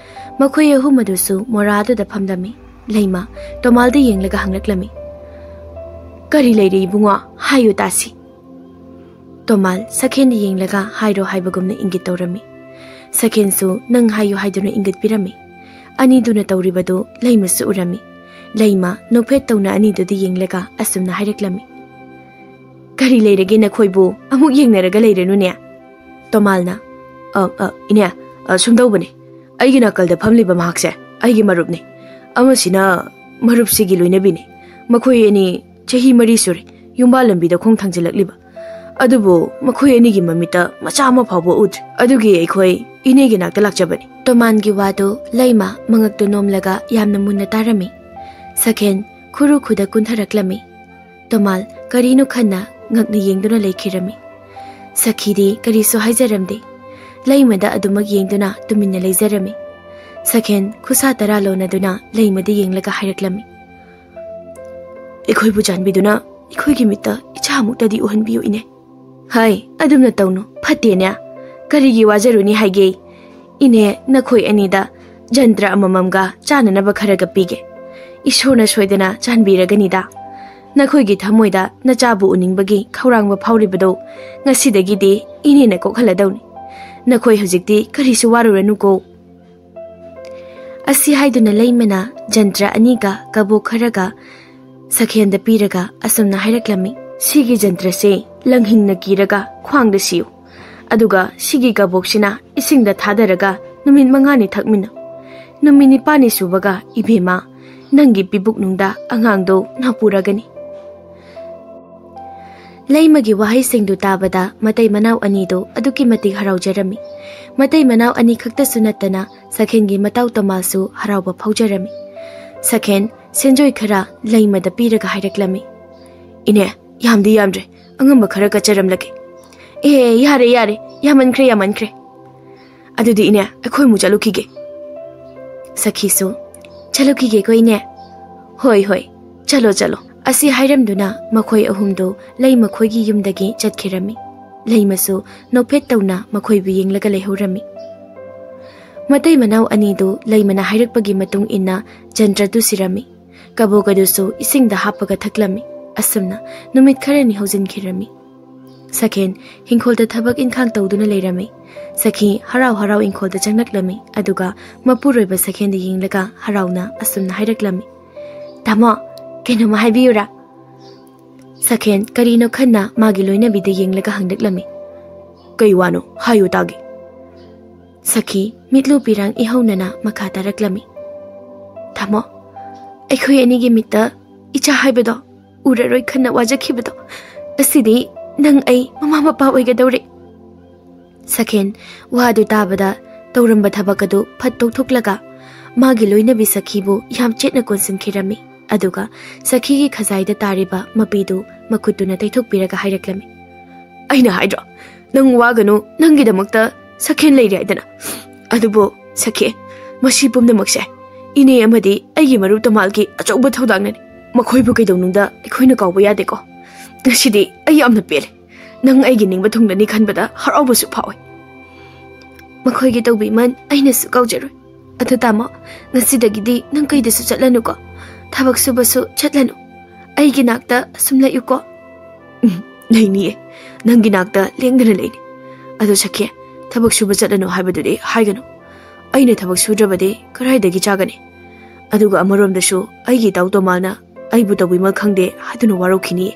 ꯃꯈꯣꯏ ꯑꯍꯨꯝ ꯑꯗꯨꯁꯨ ꯃꯣꯔꯥ ꯑꯗꯨꯗ ꯐꯝꯂꯝꯃꯤ꯫ ꯂꯩꯃ ꯇꯣꯃꯥꯜꯗ ꯌꯦꯡꯂꯒ ꯍꯪꯂꯛꯂꯝꯃꯤ, "ꯀꯔꯤ ꯂꯩꯔꯦ ꯏꯕꯨꯡꯉꯣ? ꯍꯥꯏꯌꯨ ꯇꯥꯁꯤ꯫" ꯇꯣꯃꯥꯜ ꯁꯈꯦꯟꯗ ꯌꯦꯡꯂꯒ ꯍꯥꯏꯔꯣ ꯍꯥꯏꯕꯒꯨꯝꯅ ꯏꯪꯒꯤꯠ ꯇꯧꯔꯝꯃꯤ꯫ ꯁꯈꯦꯟꯁꯨ ꯅꯪ ꯍꯥꯏꯌꯨ ꯍꯥꯏꯗꯨꯅ ꯏꯪꯒꯤꯠ ꯄꯤꯔꯝꯃꯤ꯫ ꯑꯅꯤꯗꯨꯅ ꯇꯧꯔꯤꯕꯗꯨ ꯂꯩꯃꯁꯨ ꯎꯔꯝꯃꯤ꯫ ꯂꯩꯃ ꯅꯣꯛꯐꯦꯠ ꯇꯧꯅ ꯑꯅꯤꯗꯨꯗ ꯌꯦꯡꯂꯒ ꯑꯁꯨꯝꯅ ꯍꯥꯏꯔꯛꯂꯝꯃꯤ, "ꯀꯔꯤ ꯂꯩꯔꯒꯦ ꯅꯈꯣꯏꯕꯨ? ꯑꯃꯨꯛ ꯌꯦꯡꯅꯔꯒ ꯂꯩꯔꯅꯨꯅꯦ꯫" ꯇꯣꯃꯥꯜꯅ, "ꯑ, ꯑ, ꯏꯅꯦ, ꯑ, ꯁꯨꯝ ꯇꯧꯕꯅꯦ꯫ ꯑꯩꯒꯤ ꯅꯥꯀꯜꯗ ꯐꯝꯂꯤꯕ ꯃꯍꯥꯛꯁꯦ ꯑꯩꯒꯤ ꯃꯔꯨꯞꯅꯤ꯫ ꯑꯃꯁꯤꯅ ꯃꯔꯨꯞꯁꯤꯒꯤ ꯂꯣꯏꯅꯕꯤꯅꯤ꯫ ꯃꯈꯣꯏ ꯑꯅꯤ ꯆꯍꯤ ꯃꯔꯤ ꯁꯨꯔꯦ ꯌꯨꯝꯕꯥꯜ ꯂꯝꯕꯤꯗ ꯈꯣꯡ ꯊꯥꯡꯖꯤꯜꯂꯛꯂꯤꯕ꯫ ꯑꯗꯨꯕꯨ ꯃꯈꯣꯏ ꯑꯅꯤꯒꯤ ꯃꯃꯤꯠꯇ ꯃꯆꯥ ꯑꯃ ꯐꯥꯎꯕ ꯎꯗ꯭ꯔꯤ꯫ ꯑꯗꯨꯒꯤ ꯑꯩꯈꯣꯏ ꯏꯅꯦꯒꯤ ꯅꯥꯛꯇ ꯂꯥꯛꯆꯕꯅꯤ꯫" ꯇꯣꯃꯥꯟꯒꯤ ꯋꯥꯗꯨ ꯂꯩꯃ ꯃꯉꯛꯇꯨ ꯅꯣꯝꯂꯒ ꯌꯥꯝꯅ ꯃꯨꯟꯅ ꯇꯥꯔꯝꯃꯤ꯫ ꯁꯈꯦꯟ ꯈꯨꯔꯨ ꯈꯨꯗ ꯀꯨꯟꯊꯔꯛꯂꯝꯃꯤ꯫ ꯇꯣꯃꯥꯜ ꯀꯔꯤꯅꯣ ꯈꯟꯅ ꯉꯛꯅ ꯌꯦꯡꯗꯨꯅ ꯂꯩꯈꯤꯔꯝꯃꯤ꯫ ꯁꯈꯤꯗꯤ ꯀꯔꯤꯁꯨ ꯍꯥꯏꯖꯔꯝꯗꯦ꯫ ꯂꯩꯃꯗ ꯑꯗꯨꯃꯛ ꯌꯦꯡꯗꯨꯅ ꯇꯨꯃꯤꯟꯅ ꯂꯩꯖꯔꯝꯃꯤ꯫ ꯁꯈꯦꯟ ꯈꯨꯁꯥ ꯇꯔꯥ ꯂꯣꯟꯅꯗꯨꯅ ꯂꯩꯃꯗ ꯌꯦꯡꯂꯒ ꯍꯥꯏꯔꯛꯂꯝꯃꯤ, "ꯑꯩꯈꯣꯏꯕꯨ ꯆꯥꯟꯕꯤꯗꯨꯅ ꯑꯩꯈꯣꯏꯒꯤ ꯃꯤꯠꯇ ꯏꯆꯥꯃꯨꯛꯇꯗꯤ ꯎꯍꯟꯕꯤꯌꯨ ꯏꯅꯦ꯫" "ꯍꯥꯏ, ꯑꯗꯨꯝꯅ ꯇꯧꯅꯨ, ꯐꯠꯇꯦꯅꯦ꯫ ꯀꯔꯤꯒꯤ ꯋꯥꯖꯔꯨꯅꯤ ꯍꯥꯏꯒꯦ? ꯏꯅꯦ, ꯅꯈꯣꯏ ꯑꯅꯤꯗ ꯖꯟꯇ꯭ꯔ ꯑꯃꯃꯝꯒ ꯆꯥꯅꯅꯕ ꯈꯔꯒ ꯄꯤꯒꯦ꯫ ꯏꯁꯣꯔꯅ ꯁꯣꯏꯗꯅ ꯆꯥꯟꯕꯤꯔꯒꯅꯤꯗ꯫ ꯅꯈꯣꯏꯒꯤ ꯊꯃꯣꯏꯗ ꯅꯆꯥꯕꯨ ꯎꯅꯤꯡꯕꯒꯤ ꯈꯧꯔꯥꯡꯕ ꯐꯥꯎꯔꯤꯕꯗꯣ ꯉꯁꯤꯗꯒꯤꯗꯤ ꯏꯅꯦꯅ ꯀꯣꯛꯍꯜꯂꯗꯧꯅꯤ꯫ ꯅꯈꯣꯏ ꯍꯧꯖꯤꯛꯇꯤ ꯀꯔꯤꯁꯨ ꯋꯥꯔꯨꯔꯅꯨꯀꯣ꯫" ꯑꯁꯤ ꯍꯥꯏꯗꯨꯅ ꯂꯩꯃꯅ ꯖꯟꯇ꯭ꯔ ꯑꯅꯤꯒ ꯀꯕꯣꯛ ꯈꯔꯒ ꯁꯈꯦꯟꯗ ꯄꯤꯔꯒ ꯑꯁꯨꯝꯅ ꯍꯥꯏꯔꯛꯂꯝꯃꯤ, "ꯁꯤꯒꯤ ꯖꯟꯇ꯭ꯔꯁꯦ ꯂꯪꯍꯤꯡꯅ ꯀꯤꯔꯒ ꯈ꯭ꯋꯥꯡꯗ ꯁꯤꯌꯨ꯫ ꯑꯗꯨꯒ ꯁꯤꯒꯤ ꯀꯕꯣꯛꯁꯤꯅ ꯏꯁꯤꯡꯗ ꯊꯥꯗꯔꯒ ꯅꯨꯃꯤꯠ ꯃꯉꯥꯅꯤ ꯊꯛꯃꯤꯟꯅꯧ꯫ ꯅꯨꯃꯤꯠ ꯅꯤꯄꯥꯜꯅꯤ ꯁꯨꯕꯒ ꯏꯕꯦꯝꯃ, ꯅꯪꯒꯤ ꯄꯤꯕꯨꯛꯅꯨꯡꯗ ꯑꯉꯥꯡꯗꯣ ꯅꯥꯄꯨꯔꯒꯅꯤ꯫" ꯂꯩꯃꯒꯤ ꯋꯥꯍꯩꯁꯤꯡꯗꯨ ꯇꯥꯕꯗ ꯃꯇꯩ ꯃꯅꯥꯎ ꯑꯅꯤꯗꯨ ꯑꯗꯨꯛꯀꯤ ꯃꯇꯤꯛ ꯍꯔꯥꯎꯖꯔꯝꯃꯤ꯫ ꯃꯇꯩ ꯃꯅꯥꯎ ꯑꯅꯤ ꯈꯛꯇꯁꯨ ꯅꯠꯇꯅ ꯁꯈꯦꯟꯒꯤ ꯃꯇꯥꯎ ꯇꯣꯃꯥꯜꯁꯨ ꯍꯔꯥꯎꯕ ꯐꯥꯎꯖꯔꯝꯃꯤ꯫ ꯁꯈꯦꯟ ꯁꯦꯟꯖꯣꯏ ꯈꯔ ꯂꯩꯃꯗ ꯄꯤꯔꯒ ꯍꯥꯏꯔꯛꯂꯝꯃꯤ, "ꯏꯅꯦ, ꯌꯥꯝꯗꯤ ꯌꯥꯝꯗ꯭ꯔꯦ, ꯑꯉꯝꯕ ꯈꯔ ꯀꯠꯆꯔꯝꯂꯒꯦ꯫" "ꯑꯦ, ꯌꯥꯔꯦ, ꯌꯥꯔꯦ, ꯌꯥꯝꯃꯟꯈ꯭ꯔꯦ, ꯌꯥꯝꯃꯟꯈ꯭ꯔꯦ꯫ ꯑꯗꯨꯗꯤ ꯏꯅꯦ, ꯑꯩꯈꯣꯏ ꯑꯃꯨꯛ ꯆꯠꯂꯨꯈꯤꯒꯦ꯫ ꯁꯈꯤꯁꯨ, "ꯆꯠꯂꯨꯈꯤꯒꯦꯀꯣ ꯏꯅꯦ?" "ꯍꯣꯏ, ꯍꯣꯏ, ꯆꯠꯂꯣ, ꯆꯠꯂꯣ"꯫ ꯑꯁꯤ ꯍꯥꯏꯔꯝꯗꯨꯅ ꯃꯈꯣꯏ ꯑꯍꯨꯝꯗꯨ ꯂꯩꯃꯈꯣꯏꯒꯤ ꯌꯨꯝꯗꯒꯤ ꯆꯠꯈꯤꯔꯝꯃꯤ꯫ ꯂꯩꯃꯁꯨ ꯅꯣꯛꯐꯦꯠ ꯇꯧꯅ ꯃꯈꯣꯏꯕꯨ ꯌꯦꯡꯂꯒ ꯂꯩꯍꯧꯔꯝꯃꯤ꯫ ꯃꯇꯩ ꯃꯅꯥꯎ ꯑꯅꯤꯗꯨ ꯂꯩꯃꯅ ꯍꯥꯏꯔꯛꯄꯒꯤ ꯃꯇꯨꯡ ꯏꯟꯅ ꯖꯟꯇ꯭ꯔꯗꯨ ꯁꯤꯔꯝꯃꯤ꯫ ꯀꯕꯣꯛ ꯑꯗꯨꯁꯨ ꯏꯁꯤꯡꯗ ꯍꯥꯞꯄꯒ ꯊꯛꯂꯝꯃꯤ꯫ ꯑꯁꯨꯝꯅ ꯅꯨꯃꯤꯠ ꯈꯔꯅꯤ ꯍꯧꯖꯤꯟꯈꯤꯔꯝꯃꯤ꯫ ꯁꯈꯦꯟ ꯏꯪꯈꯣꯜꯗ ꯊꯕꯛ ꯏꯟꯈꯥꯡ ꯇꯧꯗꯨꯅ ꯂꯩꯔꯝꯃꯤ꯫ ꯁꯈꯤ ꯍꯔꯥꯎ ꯍꯔꯥꯎ ꯏꯪꯈꯣꯜꯗ ꯆꯪꯂꯛꯂꯝꯃꯤ, ꯑꯗꯨꯒ ꯃꯄꯨꯔꯣꯏꯕ ꯁꯈꯦꯟꯗ ꯌꯦꯡꯂꯒ ꯍꯔꯥꯎꯅ ꯑꯁꯨꯝꯅ ꯍꯥꯏꯔꯛꯂꯝꯃꯤ, "ꯇꯥꯃꯣ, ꯀꯩꯅꯣꯝꯃ ꯍꯥꯏꯕꯤꯌꯨꯔꯥ?" ꯁꯈꯦꯟ ꯀꯔꯤꯅꯣ ꯈꯟꯅ ꯃꯥꯒꯤ ꯂꯣꯏꯅꯕꯤꯗ ꯌꯦꯡꯂꯒ ꯍꯪꯂꯛꯂꯝꯃꯤ꯫ "ꯀꯩ ꯋꯥꯅꯣ? ꯍꯥꯏꯌꯨ ꯇꯥꯒꯦ"꯫ ꯁꯈꯤ ꯃꯤꯠꯂꯨ ꯄꯤꯔꯥꯡ ꯏꯍꯧꯅꯅ ꯃꯈꯥ ꯇꯥꯔꯛꯂꯝꯃꯤ꯫ "ꯇꯥꯃꯣ, ꯑꯩꯈꯣꯏ ꯑꯅꯤꯒꯤ ꯃꯤꯠꯇ ꯏꯆꯥ ꯍꯥꯏꯕꯗꯣ ꯎꯔꯔꯣꯏ ꯈꯟꯅ ꯋꯥꯖꯈꯤꯕꯗꯣ, ꯉꯁꯤꯗꯤ ꯅꯪ ꯑꯩ ꯃꯃꯥ ꯃꯄꯥ ꯑꯣꯏꯒꯗꯧꯔꯦ"꯫ ꯁꯈꯦꯟ ꯋꯥꯗꯨ ꯇꯥꯕꯗ ꯇꯧꯔꯝꯕ ꯊꯕꯛ ꯑꯗꯨ ꯐꯠ ꯇꯣꯛꯊꯣꯛꯂꯒ ꯃꯥꯒꯤ ꯂꯣꯏꯅꯕꯤ ꯁꯈꯤꯕꯨ ꯌꯥꯝ ꯆꯦꯠꯅ ꯀꯣꯟꯁꯤꯟꯈꯤꯔꯝꯃꯤ꯫ ꯑꯗꯨꯒ ꯁꯈꯤꯒꯤ ꯈꯖꯥꯏꯗ ꯇꯥꯔꯤꯕ ꯃꯄꯤꯗꯨ ꯃꯈꯨꯠꯇꯨꯅ ꯇꯩꯊꯣꯛꯄꯤꯔꯒ ꯍꯥꯏꯔꯛꯂꯝꯃꯤ, "ꯑꯩꯅ ꯍꯥꯏꯗ꯭ꯔꯣ, ꯅꯪ ꯋꯥꯒꯅꯨ, ꯅꯪꯒꯤꯗꯃꯛꯇ ꯁꯈꯦꯟ ꯂꯩꯔꯦ ꯍꯥꯏꯗꯅ꯫ ꯑꯗꯨꯕꯨ ꯁꯈꯦ, ꯃꯁꯤ ꯄꯨꯝꯅꯃꯛꯁꯦ ꯏꯅꯦ ꯑꯃꯗꯤ ꯑꯩꯒꯤ ꯃꯔꯨꯞ ꯇꯃꯥꯜꯒꯤ ꯑꯆꯧꯕ ꯊꯧꯗꯥꯡꯅꯅꯤ꯫ ꯃꯈꯣꯏꯕꯨ ꯀꯩꯗꯧꯅꯨꯡꯗ ꯑꯩꯈꯣꯏꯅ ꯀꯥꯎꯕ ꯌꯥꯗꯦꯀꯣ꯫ ꯉꯁꯤꯗꯤ ꯑꯩ ꯌꯥꯝꯅ ꯄꯦꯜꯂꯦ꯫ ꯅꯪ ꯑꯩꯒꯤ ꯅꯤꯡꯕ ꯊꯨꯡꯂꯅꯤ ꯈꯟꯕꯗ ꯍꯔꯥꯎꯕꯁꯨ ꯐꯥꯎꯏ꯫ ꯃꯈꯣꯏꯒꯤ ꯇꯧꯕꯤꯃꯜ ꯑꯩꯅꯁꯨ ꯀꯥꯎꯖꯔꯣꯏ꯫ ꯑꯗꯨ ꯇꯥꯃꯣ, ꯉꯁꯤꯗꯒꯤꯗꯤ ꯅꯪ ꯀꯩꯗꯁꯨ ꯆꯠꯂꯅꯨꯀꯣ꯫ ꯊꯕꯛ ꯁꯨꯕꯁꯨ ꯆꯠꯂꯅꯨ꯫ ꯑꯩꯒꯤ ꯅꯥꯛꯇ ꯑꯁꯨꯝ ꯂꯩꯌꯨꯀꯣ"꯫ "ꯎꯝ, ꯂꯩꯅꯤꯌꯦ꯫ ꯅꯪꯒꯤ ꯅꯥꯛꯇ ꯂꯦꯡꯗꯅ ꯂꯩꯅꯤ꯫ ꯑꯗꯨ ꯁꯈꯦ, ꯊꯕꯛ ꯁꯨꯕ ꯆꯠꯂꯅꯨ ꯍꯥꯏꯕꯗꯨꯗꯤ ꯍꯥꯏꯒꯅꯨ꯫ ꯑꯩꯅ ꯊꯕꯛ ꯁꯨꯗ꯭ꯔꯕꯗꯤ ꯀꯗꯥꯏꯗꯒꯤ ꯆꯥꯒꯅꯤ? ꯑꯗꯨꯒ ꯑꯃꯔꯣꯝꯗꯁꯨ ꯑꯩꯒꯤ ꯏꯇꯥꯎ ꯇꯣꯃꯥꯜꯅ ꯑꯩꯕꯨ ꯇꯧꯕꯤꯃꯜ ꯈꯪꯗꯦ ꯍꯥꯏꯗꯨꯅ ꯋꯥꯔꯧꯈꯤꯅꯤꯌꯦ"꯫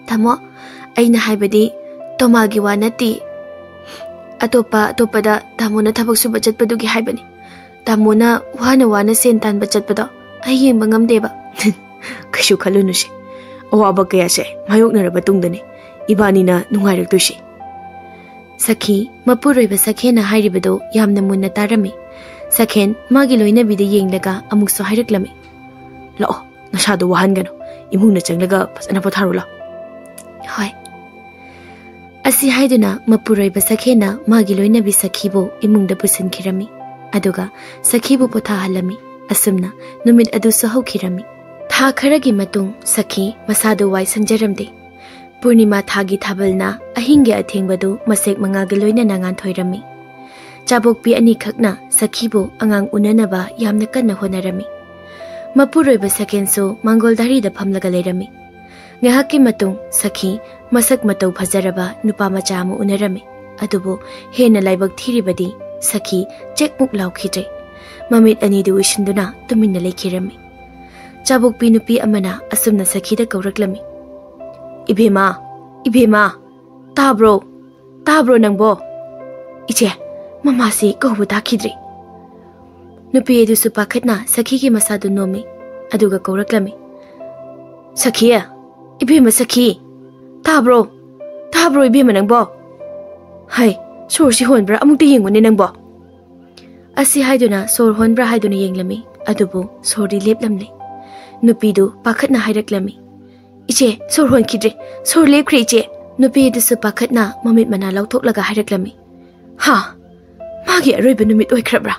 "ꯇꯥꯃꯣ, ꯑꯩꯅ ꯍꯥꯏꯕꯗꯤ ꯇꯣꯃꯥꯜꯒꯤ ꯋꯥ ꯅꯠꯇꯦ꯫ ꯑꯇꯣꯞꯄ ꯑꯇꯣꯞꯄꯗ ꯇꯥꯃꯣꯅ ꯊꯕꯛ ꯁꯨꯕ ꯆꯠꯄꯗꯨꯒꯤ ꯍꯥꯏꯕꯅꯤ꯫ ꯇꯥꯃꯣꯅ ꯋꯥꯅ ꯋꯥꯅ ꯁꯦꯟ ꯇꯥꯟꯕ ꯆꯠꯄꯗꯣ ꯑꯩ ꯌꯦꯡꯕ ꯉꯝꯗꯦꯕ"꯫ "ꯀꯩꯁꯨ ꯈꯜꯂꯨꯅꯨꯁꯦ꯫ ꯑꯋꯥꯕ ꯀꯌꯥꯁꯦ ꯃꯥꯌꯣꯛꯅꯔꯕ ꯇꯨꯡꯗꯅꯤ ꯏꯕꯥꯅꯤꯅ ꯅꯨꯡꯉꯥꯏꯔꯛꯇꯣꯏꯁꯦ"꯫ ꯁꯈꯤ ꯃꯄꯨꯔꯣꯏꯕ ꯁꯈꯦꯟꯅ ꯍꯥꯏꯔꯤꯕꯗꯨ ꯌꯥꯝꯅ ꯃꯨꯟꯅ ꯇꯥꯔꯝꯃꯤ꯫ ꯁꯈꯦꯟ ꯃꯥꯒꯤ ꯂꯣꯏꯅꯕꯤꯗ ꯌꯦꯡꯂꯒ ꯑꯃꯨꯛꯁꯨ ꯍꯥꯏꯔꯛꯂꯝꯃꯤ, "ꯂꯥꯛꯑꯣ, ꯅꯁꯥꯗꯣ ꯋꯥꯍꯟꯒꯅꯨ꯫ ꯏꯃꯨꯡꯗ ꯆꯪꯂꯒ ꯐꯖꯅ ꯄꯣꯊꯥꯔꯨ ꯂꯥꯛꯑꯣ"꯫ "ꯍꯣꯏ"꯫ ꯑꯁꯤ ꯍꯥꯏꯗꯨꯅ ꯃꯄꯨꯔꯣꯏꯕ ꯁꯈꯦꯟꯅ ꯃꯥꯒꯤ ꯂꯣꯏꯅꯕꯤ ꯁꯈꯤꯕꯨ ꯏꯃꯨꯡꯗ ꯄꯨꯁꯤꯟꯈꯤꯔꯝꯃꯤ꯫ ꯑꯗꯨꯒ ꯁꯈꯤꯕꯨ ꯄꯣꯊꯥꯍꯜꯂꯝꯃꯤ꯫ ꯑꯁꯨꯝꯅ ꯅꯨꯃꯤꯠ ꯑꯗꯨꯁꯨ ꯍꯧꯈꯤꯔꯝꯃꯤ꯫ ꯊꯥ ꯈꯔꯒꯤ ꯃꯇꯨꯡ ꯁꯈꯤ ꯃꯁꯥꯗꯨ ꯋꯥꯏ ꯁꯪꯖꯔꯝꯗꯦ꯫ ꯄꯨꯔꯅꯤꯃꯥ ꯊꯥꯒꯤ ꯊꯥꯕꯜꯅ ꯑꯍꯤꯡꯒꯤ ꯑꯊꯦꯡꯕꯗꯨ ꯃꯁꯦꯛ ꯃꯉꯥꯜꯒ ꯂꯣꯏꯅꯅ ꯉꯥꯟꯊꯣꯏꯔꯝꯃꯤ꯫ ꯆꯥꯕꯣꯛꯄꯤ ꯑꯅꯤꯈꯛꯅ ꯁꯈꯤꯕꯨ ꯑꯉꯥꯡ ꯎꯅꯅꯕ ꯌꯥꯝꯅ ꯀꯟꯅ ꯍꯣꯠꯅꯔꯝꯃꯤ꯫ ꯃꯄꯨꯔꯣꯏꯕ ꯁꯀꯦꯟꯁꯨ ꯃꯥꯡꯒꯣꯜ ꯙꯔꯤꯗ ꯐꯝꯂꯒ ꯂꯩꯔꯝꯃꯤ꯫ ꯉꯥꯏꯍꯥꯛꯀꯤ ꯃꯇꯨꯡ ꯁꯈꯤ ꯃꯁꯛ ꯃꯇꯧ ꯐꯖꯔꯕ ꯅꯨꯄꯥ ꯃꯆꯥ ꯑꯃ ꯎꯅꯔꯝꯃꯤ꯫ ꯑꯗꯨꯕꯨ ꯍꯦꯟꯅ ꯂꯥꯏꯕꯛ ꯊꯤꯔꯤꯕꯗꯤ ꯁꯈꯤ ꯆꯦꯛꯃꯨꯛ ꯂꯥꯎꯈꯤꯗ꯭ꯔꯦ꯫ ꯃꯃꯤꯠ ꯑꯅꯤꯗꯨ ꯎꯏꯁꯤꯟꯗꯨꯅ ꯇꯨꯃꯤꯟꯅ ꯂꯩꯈꯤꯔꯝꯃꯤ꯫ ꯆꯥꯕꯣꯛꯄꯤ ꯅꯨꯄꯤ ꯑꯃꯅ ꯑꯁꯨꯝꯅ ꯁꯈꯤꯗ ꯀꯧꯔꯛꯂꯝꯃꯤ, "ꯏꯕꯦꯝꯃ, ꯏꯕꯦꯝꯃ, ꯇꯥꯕ꯭ꯔꯣ? ꯇꯥꯕ꯭ꯔꯣ ꯅꯪꯕꯣ?" "ꯏꯆꯦ, ꯃꯃꯥꯁꯤ ꯀꯧꯕ ꯇꯥꯈꯤꯗ꯭ꯔꯦ꯫" ꯅꯨꯄꯤ ꯑꯗꯨꯁꯨ ꯄꯥꯈꯠꯅ ꯁꯈꯤꯒꯤ ꯃꯁꯥꯗꯨ ꯅꯣꯝꯃꯤ꯫ ꯑꯗꯨꯒ ꯀꯧꯔꯛꯂꯝꯃꯤ, "ꯁꯈꯤ, ꯏꯕꯦꯝꯃ ꯁꯈꯤ, ꯇꯥꯕ꯭ꯔꯣ? ꯇꯥꯕ꯭ꯔꯣ ꯏꯕꯦꯝꯃ ꯅꯪꯕꯣ? ꯍꯩ, ꯁꯣꯔꯁꯤ ꯍꯣꯟꯕ꯭ꯔꯥ ꯑꯃꯨꯛꯇ ꯌꯦꯡꯉꯨꯅꯦ ꯅꯪꯕꯣ꯫" ꯑꯁꯤ ꯍꯥꯏꯗꯨꯅ ꯁꯣꯔ ꯍꯣꯟꯕ꯭ꯔꯥ ꯍꯥꯏꯗꯨꯅ ꯌꯦꯡꯂꯝꯃꯤ꯫ ꯑꯗꯨꯕꯨ ꯁꯣꯔꯗꯤ ꯂꯦꯞꯂꯝꯂꯦ꯫ ꯅꯨꯄꯤꯗꯨ ꯄꯥꯈꯠꯅ ꯍꯥꯏꯔꯛꯂꯝꯃꯤ, "ꯏꯆꯦ, ꯁꯣꯔ ꯍꯣꯟꯈꯤꯗ꯭ꯔꯦ, ꯁꯣꯔ ꯂꯦꯞꯈ꯭ꯔꯦ ꯏꯆꯦ꯫" ꯅꯨꯄꯤ ꯑꯗꯨꯁꯨ ꯄꯥꯈꯠꯅ ꯃꯃꯤꯠ ꯃꯅꯥ ꯂꯧꯊꯣꯛꯂꯒ ꯍꯥꯏꯔꯛꯂꯝꯃꯤ, "ꯍꯥ, ꯃꯥꯒꯤ ꯑꯔꯣꯏꯕ ꯅꯨꯃꯤꯠ ꯑꯣꯏꯈ꯭ꯔꯕ꯭ꯔꯥ?"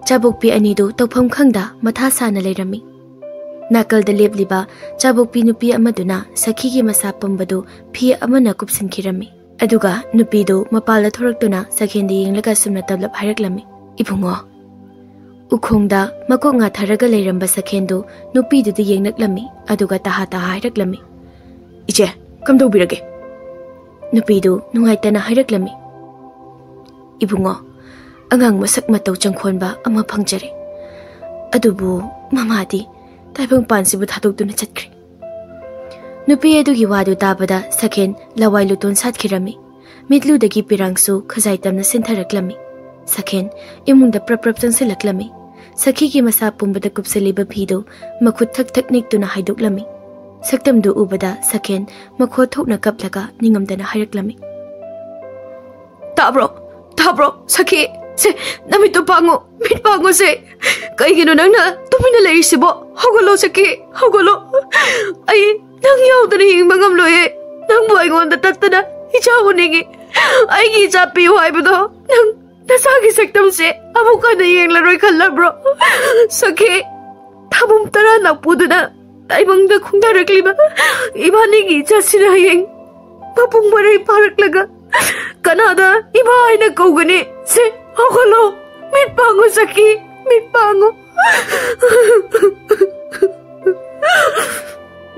ꯆꯥꯕꯣꯛꯄꯤ ꯑꯅꯤꯗꯨ ꯇꯧꯐꯝ ꯈꯪꯗ ꯃꯊꯥ ꯁꯥꯅ ꯂꯩꯔꯝꯃꯤ꯫ ꯅꯥꯀꯜꯗ ꯂꯦꯞꯂꯤꯕ ꯆꯥꯕꯣꯛꯄꯤ ꯅꯨꯄꯤ ꯑꯃꯗꯨꯅ ꯁꯈꯤꯒꯤ ꯃꯁꯥ ꯄꯨꯝꯕꯗꯨ ꯐꯤ ꯑꯃꯅ ꯀꯨꯞꯁꯤꯟꯈꯤꯔꯝꯃꯤ꯫ ꯑꯗꯨꯒ ꯅꯨꯄꯤꯗꯨ ꯃꯄꯥꯜꯗ ꯊꯣꯔꯛꯇꯨꯅ ꯁꯈꯦꯟꯗ ꯌꯦꯡꯂꯒ ꯑꯁꯨꯝꯅ ꯇꯞꯂꯞ ꯍꯥꯏꯔꯛꯂꯝꯃꯤ, "ꯏꯕꯨꯡꯉꯣ꯫" ꯎꯈꯣꯡꯗ ꯃꯀꯣꯛ ꯉꯥꯊꯔꯒ ꯂꯩꯔꯝꯕ ꯁꯈꯦꯟꯗꯨ ꯅꯨꯄꯤꯗꯨꯗ ꯌꯦꯡꯂꯛꯂꯝꯃꯤ꯫ ꯑꯗꯨꯒ ꯇꯍꯥ ꯇꯍꯥ ꯍꯥꯏꯔꯛꯂꯝꯃꯤ, "ꯏꯆꯦ, ꯀꯝꯗꯧꯕꯤꯔꯒꯦ?" ꯅꯨꯄꯤꯗꯨ ꯅꯨꯡꯉꯥꯏꯇꯅ ꯍꯥꯏꯔꯛꯂꯝꯃꯤ, "ꯏꯕꯨꯡꯉꯣ, ꯑꯉꯥꯡ ꯃꯁꯛ ꯃꯇꯧ ꯆꯪꯈꯣꯟꯕ ꯑꯃ ꯐꯪꯖꯔꯦ꯫ ꯑꯗꯨꯕꯨ ꯃꯃꯥꯗꯤ ꯇꯥꯏꯕꯪꯄꯥꯟꯁꯤꯕꯨ ꯊꯥꯗꯣꯛꯇꯨꯅ ꯆꯠꯈ꯭ꯔꯦ꯫" ꯅꯨꯄꯤ ꯑꯗꯨꯒꯤ ꯋꯥꯗꯨ ꯇꯥꯕꯗ ꯁꯈꯦꯟ ꯂꯋꯥꯏ ꯂꯨꯇꯣꯟ ꯁꯥꯠꯈꯤꯔꯝꯃꯤ꯫ ꯃꯤꯠꯂꯨꯗꯒꯤ ꯄꯤꯔꯥꯡꯁꯨ ꯈꯖꯥꯏ ꯇꯝꯅ ꯁꯤꯟꯊꯔꯛꯂꯝꯃꯤ꯫ ꯁꯈꯦꯟ ꯏꯃꯨꯡꯗ ꯄ꯭ꯔꯞ ꯄ꯭ꯔꯞ ꯆꯪꯁꯤꯜꯂꯛꯂꯝꯃꯤ꯫ ꯁꯈꯤꯒꯤ ꯃꯁꯥ ꯄꯨꯝꯕꯗ ꯀꯨꯞꯁꯤꯜꯂꯤꯕ ꯐꯤꯗꯨ ꯃꯈꯨꯠ ꯊꯛ ꯊꯛ ꯅꯤꯛꯇꯨꯅ ꯍꯥꯏꯗꯣꯛꯂꯝꯃꯤ꯫ ꯁꯛꯇꯝꯗꯨ ꯎꯕꯗ ꯁꯈꯦꯟ ꯃꯈꯣ ꯊꯣꯛꯅ ꯀꯞꯂꯒ ꯅꯤꯡꯉꯝꯗꯅ ꯍꯥꯏꯔꯛꯂꯝꯃꯤ, "ꯇꯥꯕ꯭ꯔꯣ? ꯇꯥꯕ꯭ꯔꯣ? ꯁꯈꯤ, ꯁꯦ, ꯅꯃꯤꯠꯇꯨ ꯄꯥꯡꯉꯨ, ꯃꯤꯠ ꯄꯥꯡꯉꯨ ꯁꯦ꯫ ꯀꯩꯒꯤꯅꯣ ꯅꯪꯅ ꯇꯨꯃꯤꯟꯅ ꯂꯩꯔꯤꯁꯤꯕꯣ? ꯍꯧꯒꯠꯂꯣ ꯁꯈꯤ, ꯍꯧꯒꯠꯂꯣ꯫ ꯑꯩ ꯅꯪ ꯌꯥꯎꯗꯅ ꯍꯤꯡꯕ ꯉꯝꯂꯣꯏꯌꯦ꯫ ꯅꯪꯕꯨ ꯑꯩꯉꯣꯟꯗ ꯇꯠꯇꯅ ꯏꯆꯥ ꯎꯅꯤꯡꯉꯤ꯫ ꯑꯩꯒꯤ ꯏꯆꯥ ꯄꯤꯌꯨ ꯍꯥꯏꯕꯗꯣ ꯅꯪ ꯅꯁꯥꯒꯤ ꯁꯛꯇꯝꯁꯦ ꯑꯃꯨꯛ ꯍꯟꯅ ꯌꯦꯡꯂꯔꯣꯏ ꯈꯜꯂꯕ꯭ꯔꯣ? ꯁꯈꯤ, ꯊꯥꯕꯨꯝ ꯇꯔꯥ ꯅꯥꯄꯨꯗꯨꯅ ꯇꯥꯏꯕꯪꯗ ꯈꯣꯡꯗꯥꯔꯛꯂꯤꯕ ꯏꯕꯥꯅꯤꯒꯤ ꯏꯆꯥꯁꯤꯅ ꯍꯌꯦꯡ ꯃꯄꯨꯡ ꯃꯔꯩ ꯐꯥꯔꯛꯂꯒ ꯀꯅꯥꯗ ꯏꯃꯥ ꯍꯥꯏꯅ ꯀꯧꯒꯅꯤ? ꯁꯦ, ꯍꯧꯒꯠꯂꯣ, ꯃꯤꯠ ꯄꯥꯡꯉꯨ ꯁꯈꯤ, ꯃꯤꯠ ꯄꯥꯡꯉꯨ꯫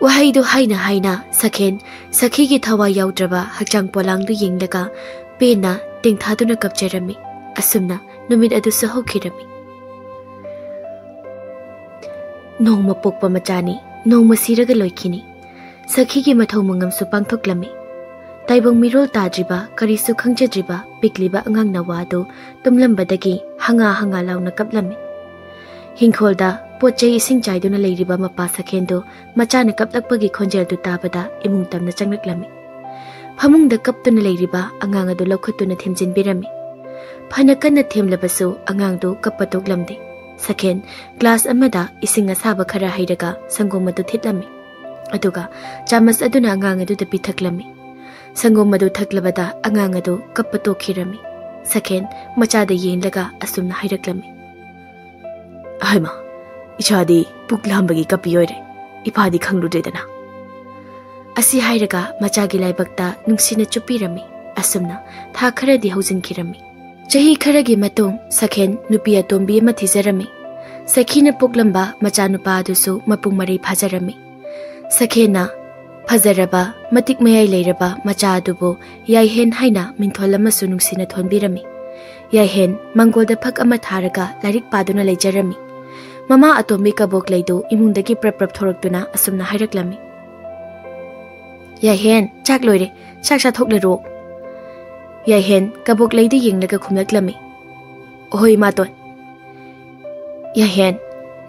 ꯋꯥꯍꯩꯗꯨ ꯍꯥꯏꯅ ꯍꯥꯏꯅ ꯁꯈꯦꯟ ꯁꯈꯤꯒꯤ ꯊꯋꯥꯏ ꯌꯥꯎꯗ꯭ꯔꯕ ꯍꯛꯆꯥꯡ ꯄꯣꯂꯥꯡꯗꯨ ꯌꯦꯡꯂꯒ ꯄꯦꯟꯅ ꯇꯦꯡꯊꯥꯗꯨꯅ ꯀꯞꯆꯔꯝꯃꯤ꯫ ꯑꯁꯨꯝꯅ ꯅꯨꯃꯤꯠ ꯑꯗꯨꯁꯨ ꯍꯧꯈꯤꯔꯝꯃꯤ꯫ ꯅꯣꯡꯃ ꯄꯣꯛꯄ ꯃꯆꯥꯅꯤ, ꯅꯣꯡꯃ ꯁꯤꯔꯒ ꯂꯣꯏꯈꯤꯅꯤ꯫ ꯁꯈꯤꯒꯤ ꯃꯊꯧ ꯃꯉꯝꯁꯨ ꯄꯥꯡꯊꯣꯛꯂꯝꯃꯤ꯫ ꯇꯥꯏꯕꯪ ꯃꯤꯔꯣꯜ ꯇꯥꯗ꯭ꯔꯤꯕ, ꯀꯔꯤꯁꯨ ꯈꯪꯖꯗ꯭ꯔꯤꯕ ꯄꯤꯛꯂꯤꯕ ꯑꯉꯥꯡ ꯅꯋꯥꯗꯨ ꯇꯨꯝꯂꯝꯕꯗꯒꯤ ꯍꯪꯉꯥ ꯍꯪꯉꯥ ꯂꯥꯎꯅ ꯀꯞꯂꯝꯃꯤ꯫ ꯍꯤꯡꯈꯣꯜꯗ ꯄꯣꯠ ꯆꯩ ꯏꯁꯤꯡ ꯆꯥꯏꯗꯨꯅ ꯂꯩꯔꯤꯕ ꯃꯄꯥ ꯁꯈꯦꯟꯗꯨ ꯃꯆꯥꯅ ꯀꯞꯂꯛꯄꯒꯤ ꯈꯣꯟꯖꯦꯜꯗꯨ ꯇꯥꯕꯗ ꯏꯃꯨꯡ ꯇꯝꯅ ꯆꯪꯂꯛꯂꯝꯃꯤ꯫ ꯐꯃꯨꯡꯗ ꯀꯞꯇꯨꯅ ꯂꯩꯔꯤꯕ ꯑꯉꯥꯡ ꯑꯗꯨ ꯂꯧꯈꯠꯇꯨꯅ ꯊꯦꯝꯖꯤꯟꯕꯤꯔꯝꯃꯤ꯫ ꯐꯅ ꯀꯟꯅ ꯊꯦꯝꯂꯕꯁꯨ ꯑꯉꯥꯡꯗꯨ ꯀꯞꯄ ꯇꯣꯛꯂꯝꯗꯦ꯫ ꯁꯈꯦꯟ ꯒ꯭ꯂꯥꯁ ꯑꯃꯗ ꯏꯁꯤꯡ ꯑꯁꯥꯕ ꯈꯔ ꯍꯩꯔꯒ ꯁꯪꯒꯣꯝ ꯑꯗꯨ ꯊꯤꯠꯂꯝꯃꯤ꯫ ꯑꯗꯨꯒ ꯆꯥꯃꯁ ꯑꯗꯨꯅ ꯑꯉꯥꯡ ꯑꯗꯨꯗ ꯄꯤꯊꯛꯂꯝꯃꯤ꯫ ꯁꯪꯒꯣꯝ ꯑꯗꯨ ꯊꯛꯂꯕꯗ ꯑꯉꯥꯡ ꯑꯗꯨ ꯀꯞꯄ ꯇꯣꯛꯈꯤꯔꯝꯃꯤ꯫ ꯁꯈꯦꯟ ꯃꯆꯥꯗ ꯌꯦꯡꯂꯒ ꯑꯁꯨꯝꯅ ꯍꯥꯏꯔꯛꯂꯝꯃꯤ, "ꯍꯩꯃꯥ, ꯏꯆꯥꯗꯤ ꯄꯨꯛ ꯂꯥꯝꯕꯒꯤ ꯀꯞꯄꯤ ꯑꯣꯏꯔꯦ꯫ ꯏꯄꯥꯗꯤ ꯈꯪꯂꯨꯗ꯭ꯔꯦꯗꯅ꯫" ꯑꯁꯤ ꯍꯥꯏꯔꯒ ꯃꯆꯥꯒꯤ ꯂꯥꯏꯕꯛꯇ ꯅꯨꯡꯁꯤꯅ ꯆꯨꯞꯄꯤꯔꯝꯃꯤ꯫ ꯑꯁꯨꯝꯅ ꯊꯥ ꯈꯔꯗꯤ ꯍꯧꯖꯤꯟꯈꯤꯔꯝꯃꯤ꯫ ꯆꯍꯤ ꯈꯔꯒꯤ ꯃꯇꯨꯡ ꯁꯈꯦꯟ ꯅꯨꯄꯤ ꯑꯇꯣꯝꯕꯤ ꯑꯃ ꯊꯤꯖꯔꯝꯃꯤ꯫ ꯁꯈꯤꯅ ꯄꯣꯛꯂꯝꯕ ꯃꯆꯥꯅꯨꯄꯥ ꯑꯗꯨꯁꯨ ꯃꯄꯨꯡ ꯃꯔꯩ ꯐꯥꯖꯔꯝꯃꯤ꯫ ꯁꯈꯦꯟꯅ ꯐꯖꯔꯕ, ꯃꯇꯤꯛ ꯃꯌꯥꯏ ꯂꯩꯔꯕ ꯃꯆꯥ ꯑꯗꯨꯕꯨ ꯌꯥꯏꯍꯦꯟ ꯍꯥꯏꯅ ꯃꯤꯡꯊꯣꯜ ꯑꯃꯁꯨ ꯅꯨꯡꯁꯤꯅ ꯊꯣꯟꯕꯤꯔꯝꯃꯤ꯫ ꯌꯥꯏꯍꯦꯟ ꯃꯪꯒꯣꯜꯗ ꯐꯛ ꯑꯃ ꯊꯥꯔꯒ ꯂꯥꯏꯔꯤꯛ ꯄꯥꯗꯨꯅ ꯂꯩꯖꯔꯝꯃꯤ꯫ ꯃꯃꯥ ꯑꯇꯣꯝꯕꯤ ꯀꯕꯣꯛꯂꯩꯗꯨ ꯏꯃꯨꯡꯗꯒꯤ ꯄ꯭ꯔꯞ ꯄ꯭ꯔꯞ ꯊꯣꯔꯛꯇꯨꯅ ꯑꯁꯨꯝꯅ ꯍꯥꯏꯔꯛꯂꯝꯃꯤ, "ꯌꯥꯏꯍꯦꯟ, ꯆꯥꯛ ꯂꯣꯏꯔꯦ, ꯆꯥꯛ ꯆꯥꯊꯣꯛꯂꯔꯣ꯫" ꯌꯥꯏꯍꯦꯟ ꯀꯕꯣꯛꯂꯩꯗ ꯌꯦꯡꯂꯒ ꯈꯨꯝꯂꯛꯂꯝꯃꯤ, "ꯑꯍꯣꯏ, ꯏꯃꯥꯇꯣꯟ꯫" "ꯌꯥꯏꯍꯦꯟ,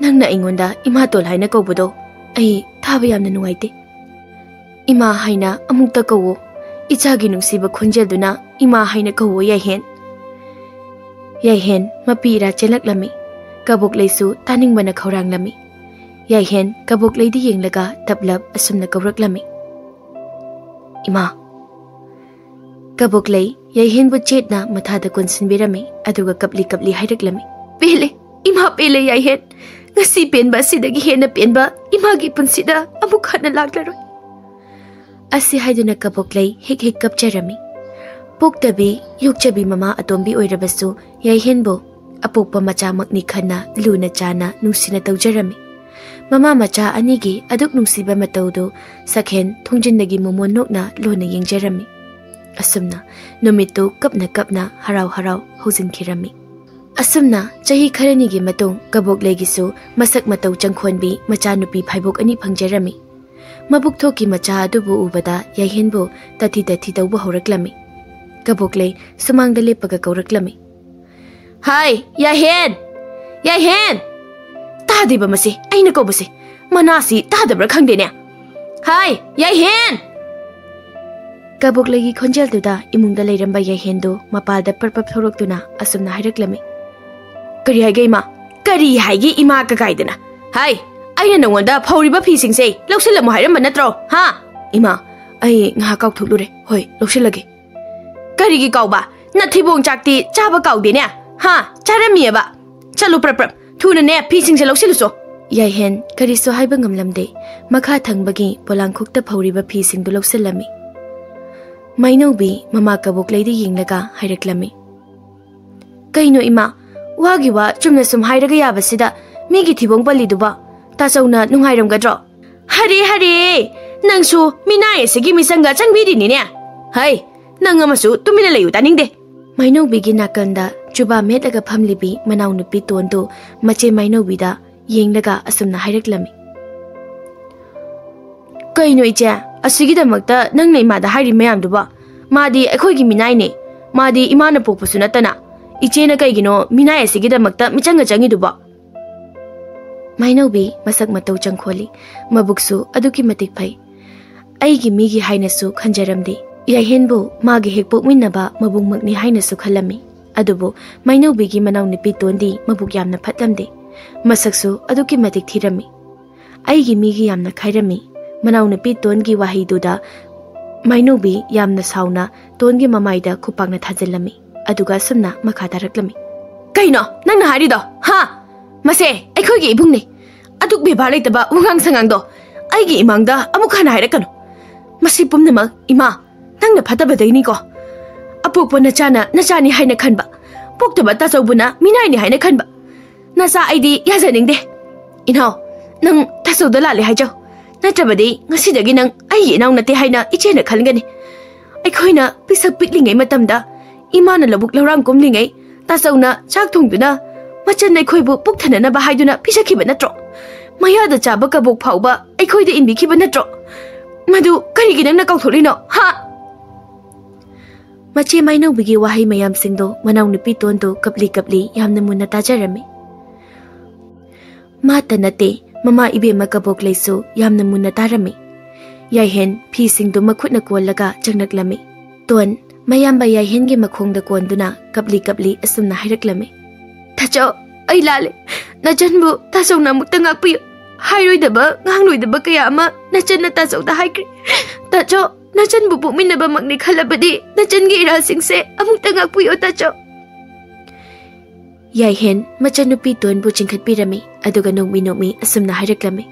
ꯅꯪꯅ ꯑꯩꯉꯣꯟꯗ ꯏꯃꯥꯇꯣꯟ ꯍꯥꯏꯅ ꯀꯧꯕꯗꯣ ꯑꯩ ꯊꯥꯕ ꯌꯥꯝꯅ ꯅꯨꯡꯉꯥꯏꯇꯦ꯫ ꯏꯃꯥ ꯍꯥꯏꯅ ꯑꯃꯨꯛꯇ ꯀꯧꯋꯣ꯫ ꯏꯆꯥꯒꯤ ꯅꯨꯡꯁꯤꯕ ꯈꯣꯟꯖꯦꯜꯗꯨꯅ ꯏꯃꯥ ꯍꯥꯏꯅ ꯀꯧꯋꯣ, ꯌꯥꯏꯍꯦꯟ꯫" ꯌꯥꯏꯍꯦꯟ ꯃꯄꯤ ꯏꯔꯥ ꯆꯦꯜꯂꯛꯂꯝꯃꯤ꯫ ꯀꯕꯣꯛꯂꯩꯁꯨ ꯇꯥꯅꯤꯡꯕꯅ ꯈꯧꯔꯥꯡꯂꯝꯃꯤ꯫ ꯌꯥꯏꯍꯦꯟ ꯀꯕꯣꯛꯂꯩꯗ ꯌꯦꯡꯂꯒ ꯇꯞꯂꯞ ꯑꯁꯨꯝꯅ ꯀꯧꯔꯛꯂꯝꯃꯤ, "ꯏꯃꯥ, ꯀꯕꯣꯛꯂꯩ ꯌꯥꯏꯍꯦꯟꯕꯨ ꯆꯦꯠꯅ ꯃꯊꯥꯗ ꯀꯣꯟꯁꯤꯟꯕꯤꯔꯝꯃꯤ, ꯑꯗꯨꯒ ꯀꯞꯂꯤ ꯀꯞꯂꯤ ꯍꯥꯏꯔꯛꯂꯝꯃꯤ, "ꯄꯦꯜꯂꯦ, ꯏꯃꯥ ꯄꯦꯜꯂꯦ ꯌꯥꯏꯍꯦꯟ꯫ ꯉꯁꯤ ꯄꯦꯟꯕ ꯑꯁꯤꯗꯒꯤ ꯍꯦꯟꯅ ꯄꯦꯟꯕ ꯏꯃꯥꯒꯤ ꯄꯨꯟꯁꯤꯗ ꯑꯃꯨꯛ ꯍꯟꯅ ꯂꯥꯛꯂꯔꯣꯏ"꯫ ꯑꯁꯤ ꯍꯥꯏꯗꯨꯅ ꯀꯕꯣꯛꯂꯩ ꯍꯤꯛ ꯍꯤꯛ ꯀꯞꯆꯔꯝꯃꯤ꯫ ꯄꯣꯛꯇꯕꯤ, ꯌꯣꯛꯆꯕꯤ ꯃꯃꯥ ꯑꯇꯣꯝꯕꯤ ꯑꯣꯏꯔꯕꯁꯨ ꯌꯥꯏꯍꯦꯟꯕꯨ ꯑꯄꯣꯛꯄ ꯃꯆꯥꯃꯛꯅꯤ ꯈꯟꯅ ꯂꯨꯅ ꯆꯥꯅ ꯅꯨꯡꯁꯤꯅ ꯇꯧꯖꯔꯝꯃꯤ꯫ ꯃꯃꯥ ꯃꯆꯥ ꯑꯅꯤꯒꯤ ꯑꯗꯨꯛ ꯅꯨꯡꯁꯤꯕ ꯃꯇꯧꯗꯨ ꯁꯛꯍꯦꯟ ꯊꯣꯡꯖꯤꯟꯗꯒꯤ ꯃꯣꯃꯣꯟ ꯅꯣꯛꯅ ꯂꯣꯟꯅ ꯌꯦꯡꯖꯔꯝꯃꯤ꯫ ꯑꯁꯨꯝꯅ ꯅꯨꯃꯤꯠꯇꯨ ꯀꯞꯅ ꯀꯞꯅ ꯍꯔꯥꯎ ꯍꯔꯥꯎ ꯍꯧꯖꯤꯟꯈꯤꯔꯝꯃꯤ꯫ ꯑꯁꯨꯝꯅ ꯆꯍꯤ ꯈꯔꯅꯤꯒꯤ ꯃꯇꯨꯡ ꯀꯕꯣꯛꯂꯩꯒꯤꯁꯨ ꯃꯁꯛ ꯃꯇꯧ ꯆꯪꯈꯣꯟꯕꯤ ꯃꯆꯥꯅꯨꯄꯤ ꯐꯥꯏꯕꯣꯛ ꯑꯅꯤ ꯐꯪꯖꯔꯝꯃꯤ꯫ ꯃꯕꯨꯛ ꯊꯣꯛꯀꯤ ꯃꯆꯥ ꯑꯗꯨꯕꯨ ꯎꯕꯗ ꯌꯥꯏꯍꯦꯟꯕꯨ ꯇꯊꯤ ꯇꯊꯤ ꯇꯧꯕ ꯍꯧꯔꯛꯂꯝꯃꯤ꯫ ꯀꯕꯣꯛꯂꯩ ꯁꯨꯃꯥꯡꯗ ꯂꯦꯞꯄꯒ ꯀꯧꯔꯛꯂꯝꯃꯤ, "ꯍꯥꯏ, ꯌꯥꯏꯍꯦꯟ! ꯌꯥꯏꯍꯦꯟ!" ꯇꯥꯗꯦꯕ ꯃꯁꯤ, ꯑꯩꯅ ꯀꯧꯕꯁꯦ꯫ ꯃꯅꯥꯁꯤ ꯇꯥꯗꯕ꯭ꯔꯥ ꯈꯪꯗꯦꯅꯦ꯫ "ꯍꯥꯏ, ꯌꯥꯏꯍꯦꯟ!" ꯀꯕꯣꯛꯂꯩꯒꯤ ꯈꯣꯟꯖꯦꯜꯗꯨꯗ ꯏꯃꯨꯡꯗ ꯂꯩꯔꯝꯕ ꯌꯥꯏꯍꯦꯟꯗꯨ ꯃꯄꯥꯜꯗ ꯄꯔꯞ ꯄꯔꯞ ꯊꯣꯔꯛꯇꯨꯅ ꯑꯁꯨꯝꯅ ꯍꯥꯏꯔꯛꯂꯝꯃꯤ, "ꯀꯔꯤ ꯍꯥꯏꯒꯦ ꯏꯃꯥ? ꯀꯔꯤ ꯍꯥꯏꯒꯦ ꯏꯃꯥ ꯀꯀꯥꯏꯗꯅ? ꯍꯥꯏ, ꯑꯩꯅ ꯅꯉꯣꯟꯗ ꯐꯧꯔꯤꯕ ꯐꯤꯁꯤꯡꯁꯦ ꯂꯧꯁꯤꯜꯂꯝꯃꯨ ꯍꯥꯏꯔꯝꯕ ꯅꯠꯇ꯭ꯔꯣ? ꯍꯥ?" "ꯏꯃꯥ, ꯑꯩ ꯉꯥꯏꯍꯥꯛ ꯀꯥꯎꯊꯣꯛꯂꯨꯔꯦ꯫ ꯍꯣꯏ, ꯂꯧꯁꯤꯜꯂꯒꯦ"꯫ "ꯀꯔꯤꯒꯤ ꯀꯥꯎꯕ? ꯅꯊꯤꯕꯣꯡ ꯆꯥꯛꯇꯤ ꯆꯥꯕ ꯀꯥꯎꯗꯦꯅꯦ? ꯍꯥ? ꯆꯥꯔꯝꯃꯤꯑꯕ? ꯆꯠꯂꯨ ꯄ꯭ꯔꯞ ꯄ꯭ꯔꯞ, ꯊꯨꯅꯅꯦ ꯐꯤꯁꯤꯡꯁꯦ ꯂꯧꯁꯤꯜꯂꯨꯁꯣ"꯫ ꯌꯥꯏꯍꯦꯟ ꯀꯔꯤꯁꯨ ꯍꯥꯏꯕ ꯉꯝꯂꯝꯗꯦ꯫ ꯃꯈꯥ ꯊꯪꯕꯒꯤ ꯄꯣꯂꯥꯡꯈꯣꯛꯇ ꯐꯧꯔꯤꯕ ꯐꯤꯁꯤꯡꯗꯨ ꯂꯧꯁꯤꯜꯂꯝꯃꯤ꯫ ꯃꯥꯏꯅꯧꯕꯤ ꯃꯃꯥ ꯀꯕꯣꯛꯂꯩꯗ ꯌꯦꯡꯂꯒ ꯍꯥꯏꯔꯛꯂꯝꯃꯤ, "ꯀꯩꯅꯣ ꯏꯃꯥ, ꯋꯥꯒꯤ ꯋꯥ ꯆꯨꯝꯅ ꯁꯨꯝ ꯍꯥꯏꯔꯒ ꯌꯥꯕꯁꯤꯗ ꯃꯤꯒꯤ ꯊꯤꯕꯣꯡ ꯄꯜꯂꯤꯗꯨꯕꯣ? ꯇꯥꯆꯧꯅ ꯅꯨꯡꯉꯥꯏꯔꯝꯒꯗ꯭ꯔꯣ?" "ꯍꯔꯦ ꯍꯔꯦ, ꯅꯪꯁꯨ ꯃꯤꯅꯥꯏ ꯑꯁꯤꯒꯤ ꯃꯤꯆꯪꯒ ꯆꯪꯕꯤꯔꯤꯅꯤꯅꯦ꯫ ꯍꯩ, ꯅꯪ ꯑꯃꯁꯨ ꯇꯨꯃꯤꯟꯅ ꯂꯩꯌꯨ, ꯇꯥꯅꯤꯡꯗꯦ"꯫ ꯃꯥꯏꯅꯧꯕꯤꯒꯤ ꯅꯥꯀꯟꯗ ꯆꯨꯕꯥ ꯃꯦꯠꯂꯒ ꯐꯝꯂꯤꯕꯤ ꯃꯅꯥꯎꯅꯨꯄꯤ ꯇꯣꯟꯗꯨ ꯃꯆꯦ ꯃꯥꯏꯅꯧꯕꯤꯗ ꯌꯦꯡꯂꯒ ꯑꯁꯨꯝꯅ ꯍꯥꯏꯔꯛꯂꯝꯃꯤ, "ꯀꯩꯅꯣ ꯏꯆꯦ, ꯑꯁꯤꯒꯤꯗꯃꯛꯇ ꯅꯪꯅ ꯏꯃꯥꯗ ꯍꯥꯏꯔꯤ ꯃꯌꯥꯝꯗꯨꯕꯣ? ꯃꯥꯗꯤ ꯑꯩꯈꯣꯏꯒꯤ ꯃꯤꯅꯥꯏꯅꯦ꯫ ꯃꯥꯗꯤ ꯏꯃꯥꯅ ꯄꯣꯛꯄꯁꯨ ꯅꯠꯇꯅ꯫ ꯏꯆꯦꯅ ꯀꯩꯒꯤꯅꯣ ꯃꯤꯅꯥꯏ ꯑꯁꯤꯒꯤꯗꯃꯛꯇ ꯃꯤꯆꯪꯒ ꯆꯪꯉꯤꯗꯨꯕꯣ?" ꯃꯥꯏꯅꯧꯕꯤ ꯃꯁꯛ ꯃꯇꯧ ꯆꯪꯈꯣꯜꯂꯤ, ꯃꯕꯨꯛꯁꯨ ꯑꯗꯨꯛꯀꯤ ꯃꯇꯤꯛ ꯐꯩ꯫ ꯑꯩꯒꯤ ꯃꯤꯒꯤ ꯍꯥꯏꯅꯁꯨ ꯈꯟꯖꯔꯝꯗꯦ꯫ ꯌꯥꯏꯍꯦꯟꯕꯨ ꯃꯥꯒꯤ ꯍꯦꯛ ꯄꯣꯛꯃꯤꯟꯅꯕ ꯃꯕꯨꯡꯃꯛꯅꯤ ꯍꯥꯏꯅꯁꯨ ꯈꯜꯂꯝꯃꯤ꯫ ꯑꯗꯨꯕꯨ ꯃꯥꯏꯅꯧꯕꯤꯒꯤ ꯃꯅꯥꯎꯅꯨꯄꯤ ꯇꯣꯟꯗꯤ ꯃꯕꯨꯛ ꯌꯥꯝꯅ ꯐꯠꯂꯝꯗꯦ꯫ ꯃꯁꯛꯁꯨ ꯑꯗꯨꯛꯀꯤ ꯃꯇꯤꯛ ꯊꯤꯔꯝꯃꯤ꯫ ꯑꯩꯒꯤ ꯃꯤꯒꯤ ꯌꯥꯝꯅ ꯈꯥꯏꯔꯝꯃꯤ꯫ ꯃꯅꯥꯎꯅꯨꯄꯤ ꯇꯣꯟꯒꯤ ꯋꯥꯍꯩꯗꯨꯗ ꯃꯥꯏꯅꯧꯕꯤ ꯌꯥꯝꯅ ꯁꯥꯎꯅ ꯇꯣꯟꯒꯤ ꯃꯃꯥꯏꯗ ꯈꯨꯄꯥꯛꯅ ꯊꯥꯖꯤꯜꯂꯝꯃꯤ꯫ ꯑꯗꯨꯒ ꯑꯁꯨꯝꯅ ꯃꯈꯥ ꯇꯥꯔꯛꯂꯝꯃꯤ꯫ "ꯀꯩꯅꯣ ꯅꯪꯅ ꯍꯥꯏꯔꯤꯗꯣ? ꯍꯥ? ꯃꯁꯦ ꯑꯩꯈꯣꯏꯒꯤ ꯏꯕꯨꯡꯅꯤ꯫ ꯑꯗꯨꯛ ꯕꯦꯕꯥꯔ ꯂꯩꯇꯕ ꯋꯥꯉꯥꯡ ꯁꯉꯥꯡꯗꯣ ꯑꯩꯒꯤ ꯏꯃꯥꯡꯗ ꯑꯃꯨꯛ ꯍꯟꯅ ꯍꯥꯏꯔꯛꯀꯅꯨ꯫ ꯃꯁꯤ ꯄꯨꯝꯅꯃꯛ ꯏꯃꯥ ꯅꯪꯅ ꯐꯠꯇꯕꯗꯩꯅꯤꯀꯣ꯫ ꯑꯄꯣꯛꯄ ꯅꯆꯥꯅ ꯅꯆꯥꯅꯤ ꯍꯥꯏꯅ ꯈꯟꯕ, ꯄꯣꯛꯇꯕ ꯇꯥꯆꯧꯕꯨꯅ ꯃꯤꯅꯥꯏꯅꯤ ꯍꯥꯏꯅ ꯈꯟꯕ꯫ ꯅꯆꯥ ꯑꯩꯗꯤ ꯌꯥꯖꯅꯤꯡꯗꯦ꯫ ꯏꯅꯥꯎ, ꯅꯪ ꯇꯥꯆꯧꯗ ꯂꯥꯜꯂꯦ ꯍꯥꯏꯖꯧ꯫ ꯅꯠꯇ꯭ꯔꯕꯗꯤ ꯉꯁꯤꯗꯒꯤ ꯅꯪ ꯑꯩꯒꯤ ꯏꯅꯥꯎ ꯅꯠꯇꯦ ꯍꯥꯏꯅ ꯏꯆꯦꯅ ꯈꯟꯒꯅꯤ꯫ ꯑꯩꯈꯣꯏꯅ ꯄꯤꯁꯛ ꯄꯤꯛꯂꯤꯉꯩ ꯃꯇꯝꯗ ꯏꯃꯥꯅ ꯂꯧꯕꯨꯛ ꯂꯧꯔꯥꯡ ꯀꯨꯝꯂꯤꯉꯩ ꯇꯥꯆꯧꯅ ꯆꯥꯛ ꯊꯣꯡꯗꯨꯅ ꯃꯆꯟ ꯑꯩꯈꯣꯏꯕꯨ ꯄꯨꯛ ꯊꯟꯅꯅꯕ ꯍꯥꯏꯗꯨꯅ ꯄꯤꯖꯈꯤꯕ ꯅꯠꯇ꯭ꯔꯣ? ꯃꯌꯥꯗ ꯆꯥꯕ ꯀꯕꯣꯛ ꯐꯥꯎꯕ ꯑꯩꯈꯣꯏꯗ ꯏꯟꯕꯤꯈꯤꯕ ꯅꯠꯇ꯭ꯔꯣ? ꯃꯗꯨ ꯀꯔꯤꯒꯤ ꯅꯪꯅ ꯀꯥꯎꯊꯣꯛꯂꯤꯅꯣ, ꯍꯥ?" ꯃꯆꯦ ꯃꯥꯏꯅꯧꯕꯤꯒꯤ ꯋꯥꯍꯩ ꯃꯌꯥꯝꯁꯤꯡꯗꯣ ꯃꯅꯥꯎꯅꯨꯄꯤ ꯇꯣꯟꯗꯣ ꯀꯞꯂꯤ ꯀꯞꯂꯤ ꯌꯥꯝꯅ ꯃꯨꯟꯅ ꯇꯥꯖꯔꯝꯃꯤ꯫ ꯃꯥꯇ ꯅꯠꯇꯦ, ꯃꯃꯥ ꯏꯕꯦꯝꯃ ꯀꯕꯣꯛꯂꯩꯁꯨ ꯌꯥꯝꯅ ꯃꯨꯟꯅ ꯇꯥꯔꯝꯃꯤ꯫ ꯌꯥꯏꯍꯦꯟ ꯐꯤꯁꯤꯡꯗꯨ ꯃꯈꯨꯠꯅ ꯀꯣꯜꯂꯒ ꯆꯪꯂꯛꯂꯝꯃꯤ꯫ ꯇꯣꯟ, ꯃꯌꯥꯝꯕ ꯌꯥꯏꯍꯦꯟꯒꯤ ꯃꯈꯣꯡꯗ ꯀꯣꯟꯗꯨꯅ ꯀꯞꯂꯤ ꯀꯞꯂꯤ ꯑꯁꯨꯝꯅ ꯍꯥꯏꯔꯛꯂꯝꯃꯤ꯫ "ꯇꯥꯆꯧ, ꯑꯩ ꯂꯥꯜꯂꯦ꯫ ꯅꯆꯟꯕꯨ ꯇꯥꯆꯧꯅ ꯑꯃꯨꯛꯇ ꯉꯥꯛꯄꯤꯌꯨ꯫ ꯍꯥꯏꯔꯣꯏꯗꯕ, ꯉꯥꯡꯂꯣꯏꯗꯕ ꯀꯌꯥ ꯑꯃ ꯅꯆꯟꯅ ꯇꯥꯆꯧꯗ ꯍꯥꯏꯈ꯭ꯔꯦ꯫ ꯇꯥꯆꯧ, ꯅꯆꯟꯕꯨ ꯄꯣꯛꯃꯤꯟꯅꯕꯃꯛꯅꯤ ꯈꯜꯂꯕꯗꯤ ꯅꯆꯟꯒꯤ ꯏꯔꯥꯜꯁꯤꯡꯁꯦ ꯑꯃꯨꯛꯇ ꯉꯥꯛꯄꯤꯌꯨ, ꯇꯥꯆꯧ꯫" ꯌꯥꯏꯍꯦꯟ ꯃꯆꯟꯅꯨꯄꯤ ꯇꯣꯟꯕꯨ ꯆꯤꯡꯈꯠꯄꯤꯔꯝꯃꯤ, ꯑꯗꯨꯒ ꯅꯣꯛꯃꯤ ꯅꯣꯛꯃꯤ ꯑꯁꯨꯝꯅ ꯍꯥꯏꯔꯛꯂꯝꯃꯤ꯫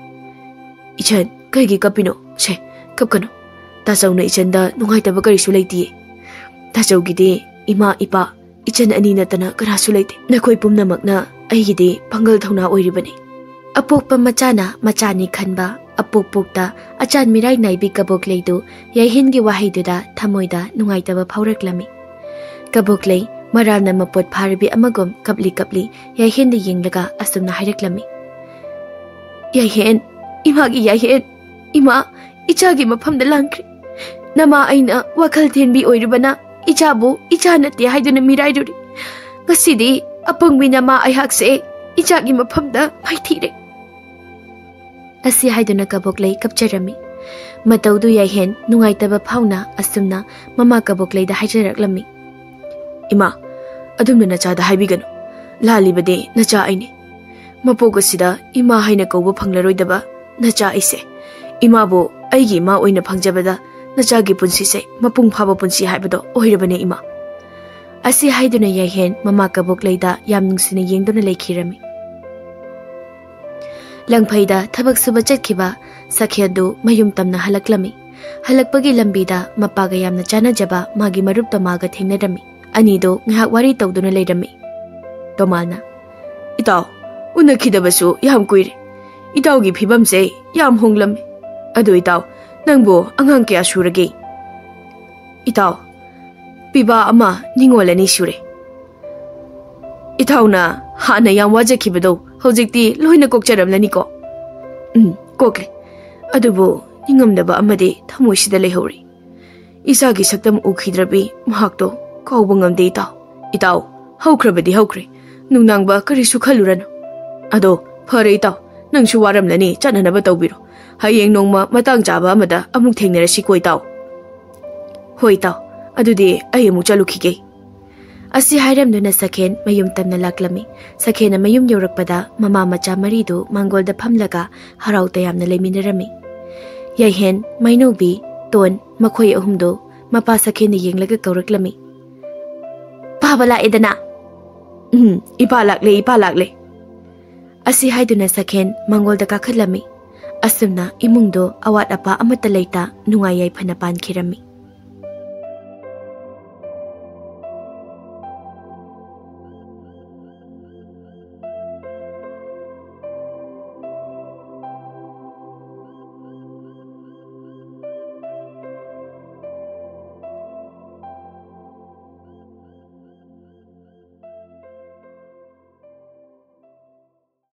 "ꯏꯆꯟ, ꯀꯩꯒꯤ ꯀꯞꯄꯤꯅꯣ? ꯁꯦ, ꯀꯞꯀꯅꯨ꯫ ꯇꯥꯆꯧꯅ ꯏꯆꯟꯗ ꯅꯨꯡꯉꯥꯏꯇꯕ ꯀꯔꯤꯁꯨ ꯂꯩꯇꯤꯌꯦ꯫ ꯇꯥꯆꯧꯒꯤꯗꯤ ꯏꯃꯥ, ꯏꯄꯥ, ꯏꯆꯟ ꯑꯅꯤ ꯅꯠꯇꯅ ꯀꯅꯥꯁꯨ ꯂꯩꯇꯦ꯫ ꯅꯈꯣꯏ ꯄꯨꯝꯅꯃꯛꯅ ꯑꯩꯒꯤꯗꯤ ꯄꯥꯡꯒꯜ ꯊꯧꯅꯥ ꯑꯣꯏꯔꯤꯕꯅꯤ꯫" ꯑꯄꯣꯛꯄ ꯃꯆꯥꯅ ꯃꯆꯥꯅꯤ ꯈꯟꯕ, ꯑꯄꯣꯛ ꯄꯣꯛꯇ ꯑꯆꯥꯟ ꯃꯤꯔꯥꯏ ꯅꯥꯏꯕꯤ ꯀꯕꯣꯛꯂꯩꯗꯨ ꯌꯥꯏꯍꯦꯟꯒꯤ ꯋꯥꯍꯩꯗꯨꯗ ꯊꯃꯣꯏꯗ ꯅꯨꯡꯉꯥꯏꯇꯕ ꯐꯥꯎꯔꯛꯂꯝꯃꯤ꯫ ꯀꯕꯣꯛꯂꯩ ꯃꯔꯥꯜꯅ ꯃꯄꯣꯠ ꯐꯥꯔꯕꯤ ꯑꯃꯒꯨꯝ ꯀꯞꯂꯤ ꯀꯞꯂꯤ ꯌꯥꯏꯍꯦꯟꯗ ꯌꯦꯡꯂꯒ ꯑꯁꯨꯝꯅ ꯍꯥꯏꯔꯛꯂꯝꯃꯤ꯫ "ꯌꯥꯏꯍꯦꯟ, ꯏꯃꯥꯒꯤ ꯌꯥꯏꯍꯦꯟ, ꯏꯃꯥ, ꯏꯆꯥꯒꯤ ꯃꯐꯝꯗ ꯂꯥꯟꯈ꯭ꯔꯦ꯫ ꯅꯃꯥ ꯑꯩꯅ ꯋꯥꯈꯜ ꯊꯦꯟꯕꯤ ꯑꯣꯏꯔꯨꯕꯅ ꯏꯆꯥꯕꯨ ꯏꯆꯥ ꯅꯠꯇꯦ ꯍꯥꯏꯗꯨꯅ ꯃꯤꯔꯥꯏꯔꯨꯔꯤ꯫ ꯉꯁꯤꯗꯤ ꯑꯄꯪꯕꯤ ꯅꯃꯥ ꯑꯩꯍꯥꯛꯁꯦ ꯏꯆꯥꯒꯤ ꯃꯐꯝꯗ ꯃꯥꯏꯊꯤꯔꯦ꯫" ꯑꯁꯤ ꯍꯥꯏꯗꯨꯅ ꯀꯕꯣꯛꯂꯩ ꯀꯞꯆꯔꯝꯃꯤ꯫ ꯃꯇꯧꯗꯨ ꯌꯥꯏꯍꯦꯟ ꯅꯨꯡꯉꯥꯏꯇꯕ ꯐꯥꯎꯅ ꯑꯁꯨꯝꯅ ꯃꯃꯥ ꯀꯕꯣꯛꯂꯩꯗ ꯍꯥꯏꯖꯔꯛꯂꯝꯃꯤ꯫ "ꯏꯃꯥ, ꯑꯗꯨꯝꯅ ꯅꯆꯥꯗ ꯍꯥꯏꯕꯤꯒꯅꯨ꯫ ꯂꯥꯜꯂꯤꯕꯗꯤ ꯅꯆꯥ ꯑꯩꯅꯤ꯫ ꯃꯄꯣꯛ ꯑꯁꯤꯗ ꯏꯃꯥ ꯍꯥꯏꯅ ꯀꯧꯕ ꯐꯪꯂꯔꯣꯏꯗꯕ ꯅꯆꯥ ꯑꯩꯁꯦ ꯏꯃꯥꯕꯨ ꯑꯩꯒꯤ ꯏꯃꯥ ꯑꯣꯏꯅ ꯐꯪꯖꯕꯗ ꯅꯆꯥꯒꯤ ꯄꯨꯟꯁꯤꯁꯦ ꯃꯄꯨꯡ ꯐꯥꯕ ꯄꯨꯟꯁꯤ ꯍꯥꯏꯕꯗꯣ ꯑꯣꯏꯔꯕꯅꯦ, ꯏꯃꯥ꯫ ꯑꯁꯤ ꯍꯥꯏꯗꯨꯅ ꯌꯥꯏꯍꯦꯟ ꯃꯃꯥ ꯀꯕꯣꯛ ꯂꯩꯗ ꯌꯥꯝ ꯅꯨꯡꯁꯤꯅ ꯌꯦꯡꯗꯨꯅ ꯂꯩꯈꯤꯔꯝꯃꯤ꯫ ꯂꯪꯐꯩꯗ ꯊꯕꯛ ꯁꯨꯕ ꯆꯠꯈꯤꯕ ꯁꯈꯦꯟꯗꯨ ꯃꯌꯨꯝ ꯇꯝꯅ ꯍꯜꯂꯛꯂꯝꯃꯤ꯫ ꯍꯜꯂꯛꯄꯒꯤ ꯂꯝꯕꯤꯗ ꯃꯄꯥꯒ ꯌꯥꯝꯅ ꯆꯥꯟꯅꯖꯕ ꯃꯥꯒꯤ ꯃꯔꯨꯞ ꯇꯃꯥꯒ ꯊꯦꯡꯅꯔꯝꯃꯤ꯫ ꯑꯅꯤꯗꯨ ꯉꯥꯏꯍꯥꯛ ꯋꯥꯔꯤ ꯇꯧꯗꯨꯅ ꯂꯩꯔꯝꯃꯤ꯫ ꯇꯣꯃꯥꯅ, "ꯏꯇꯥꯎ, ꯎꯅꯈꯤꯗꯕꯁꯨ ꯌꯥꯝ ꯀꯨꯏꯔꯦ꯫ ꯏꯇꯥꯎꯒꯤ ꯐꯤꯕꯝꯁꯦ ꯌꯥꯝ ꯍꯣꯡꯂꯝꯃꯤ꯫ ꯑꯗꯨ ꯏꯇꯥꯎ, ꯅꯪꯕꯨ ꯑꯉꯥꯡ ꯀꯌꯥ ꯁꯨꯔꯒꯦ?" "ꯏꯇꯥꯎ, ꯄꯤꯕꯥ ꯑꯃ ꯅꯤꯉꯣꯜ ꯑꯅꯤ ꯁꯨꯔꯦ꯫ ꯏꯇꯥꯎꯅ ꯍꯥꯟꯅ ꯌꯥꯝ ꯋꯥꯖꯈꯤꯕꯗꯣ ꯍꯧꯖꯤꯛꯇꯤ ꯂꯣꯏꯅ ꯀꯣꯛꯆꯔꯝꯂꯅꯤꯀꯣ?" "ꯎꯝ, ꯀꯣꯛꯂꯦ꯫ ꯑꯗꯨꯕꯨ ꯅꯤꯡꯉꯝꯗꯕ ꯑꯃꯗꯤ ꯊꯃꯣꯏꯁꯤꯗ ꯂꯩꯍꯧꯔꯤ꯫ ꯏꯆꯥꯒꯤ ꯁꯛꯇꯝ ꯎꯈꯤꯗ꯭ꯔꯕꯤ ꯃꯍꯥꯛꯇꯣ ꯀꯥꯎꯕ ꯉꯝꯗꯦ, ꯏꯇꯥꯎ꯫ ꯏꯇꯥꯎ, ꯍꯧꯈ꯭ꯔꯕꯗꯤ ꯍꯧꯈ꯭ꯔꯦ꯫ ꯅꯨꯡꯅꯥꯡꯕ ꯀꯔꯤꯁꯨ ꯈꯜꯂꯨꯔꯅꯨ꯫ ꯑꯗꯣ ꯐꯔꯦ ꯏꯇꯥꯎ, ꯅꯪꯁꯨ ꯋꯥꯔꯝꯂꯅꯤ, ꯆꯠꯅꯅꯕ ꯇꯧꯕꯤꯔꯣ꯫ ꯍꯌꯦꯡ ꯅꯣꯡꯃ ꯃꯇꯥꯡ ꯆꯥꯕ ꯑꯃꯗ ꯑꯃꯨꯛ ꯊꯦꯡꯅꯔꯁꯤꯀꯣ ꯏꯇꯥꯎ꯫" "ꯍꯣꯏ ꯏꯇꯥꯎ, ꯑꯗꯨꯗꯤ ꯑꯩ ꯑꯃꯨꯛ ꯆꯠꯂꯨꯈꯤꯒꯦ꯫" ꯑꯁꯤ ꯍꯥꯏꯔꯝꯗꯨꯅ ꯁꯈꯦꯟ ꯃꯌꯨꯝ ꯇꯝꯅ ꯂꯥꯛꯂꯝꯃꯤ꯫ ꯁꯈꯦꯟꯅ ꯃꯌꯨꯝ ꯌꯧꯔꯛꯄꯗ ꯃꯃꯥ ꯃꯆꯥ ꯃꯔꯤꯗꯨ ꯃꯥꯡꯒꯣꯜꯗ ꯐꯝꯂꯒ ꯍꯔꯥꯎ ꯇꯌꯥꯝꯅ ꯂꯩꯃꯤꯟꯅꯔꯝꯃꯤ꯫ ꯌꯥꯏꯍꯦꯟ, ꯃꯩꯅꯧꯕꯤ, ꯇꯣꯟ, ꯃꯈꯣꯏ ꯑꯍꯨꯝꯗꯨ ꯃꯄꯥ ꯁꯈꯦꯟꯅ ꯌꯦꯡꯂꯒ ꯀꯧꯔꯛꯂꯝꯃꯤ꯫ "ꯄꯥꯕ ꯂꯥꯛꯑꯦꯗꯅ?" "ꯎꯝ, ꯏꯄꯥ ꯂꯥꯛꯂꯦ, ꯏꯄꯥ ꯂꯥꯛꯂꯦ꯫" ꯑꯁꯤ ꯍꯥꯏꯗꯨꯅ ꯁꯈꯦꯟ ꯃꯥꯡꯒꯣꯜꯗ ꯀꯥꯈꯠꯂꯝꯃꯤ꯫ ꯑꯁꯨꯝꯅ ꯏꯃꯨꯡꯗꯣ ꯑꯋꯥꯠ ꯑꯄꯥ ꯑꯃꯠꯇ ꯂꯩꯇ ꯅꯨꯡꯉꯥꯏ ꯌꯥꯏꯐꯅ ꯄꯥꯟꯈꯤꯔꯝꯃꯤ꯫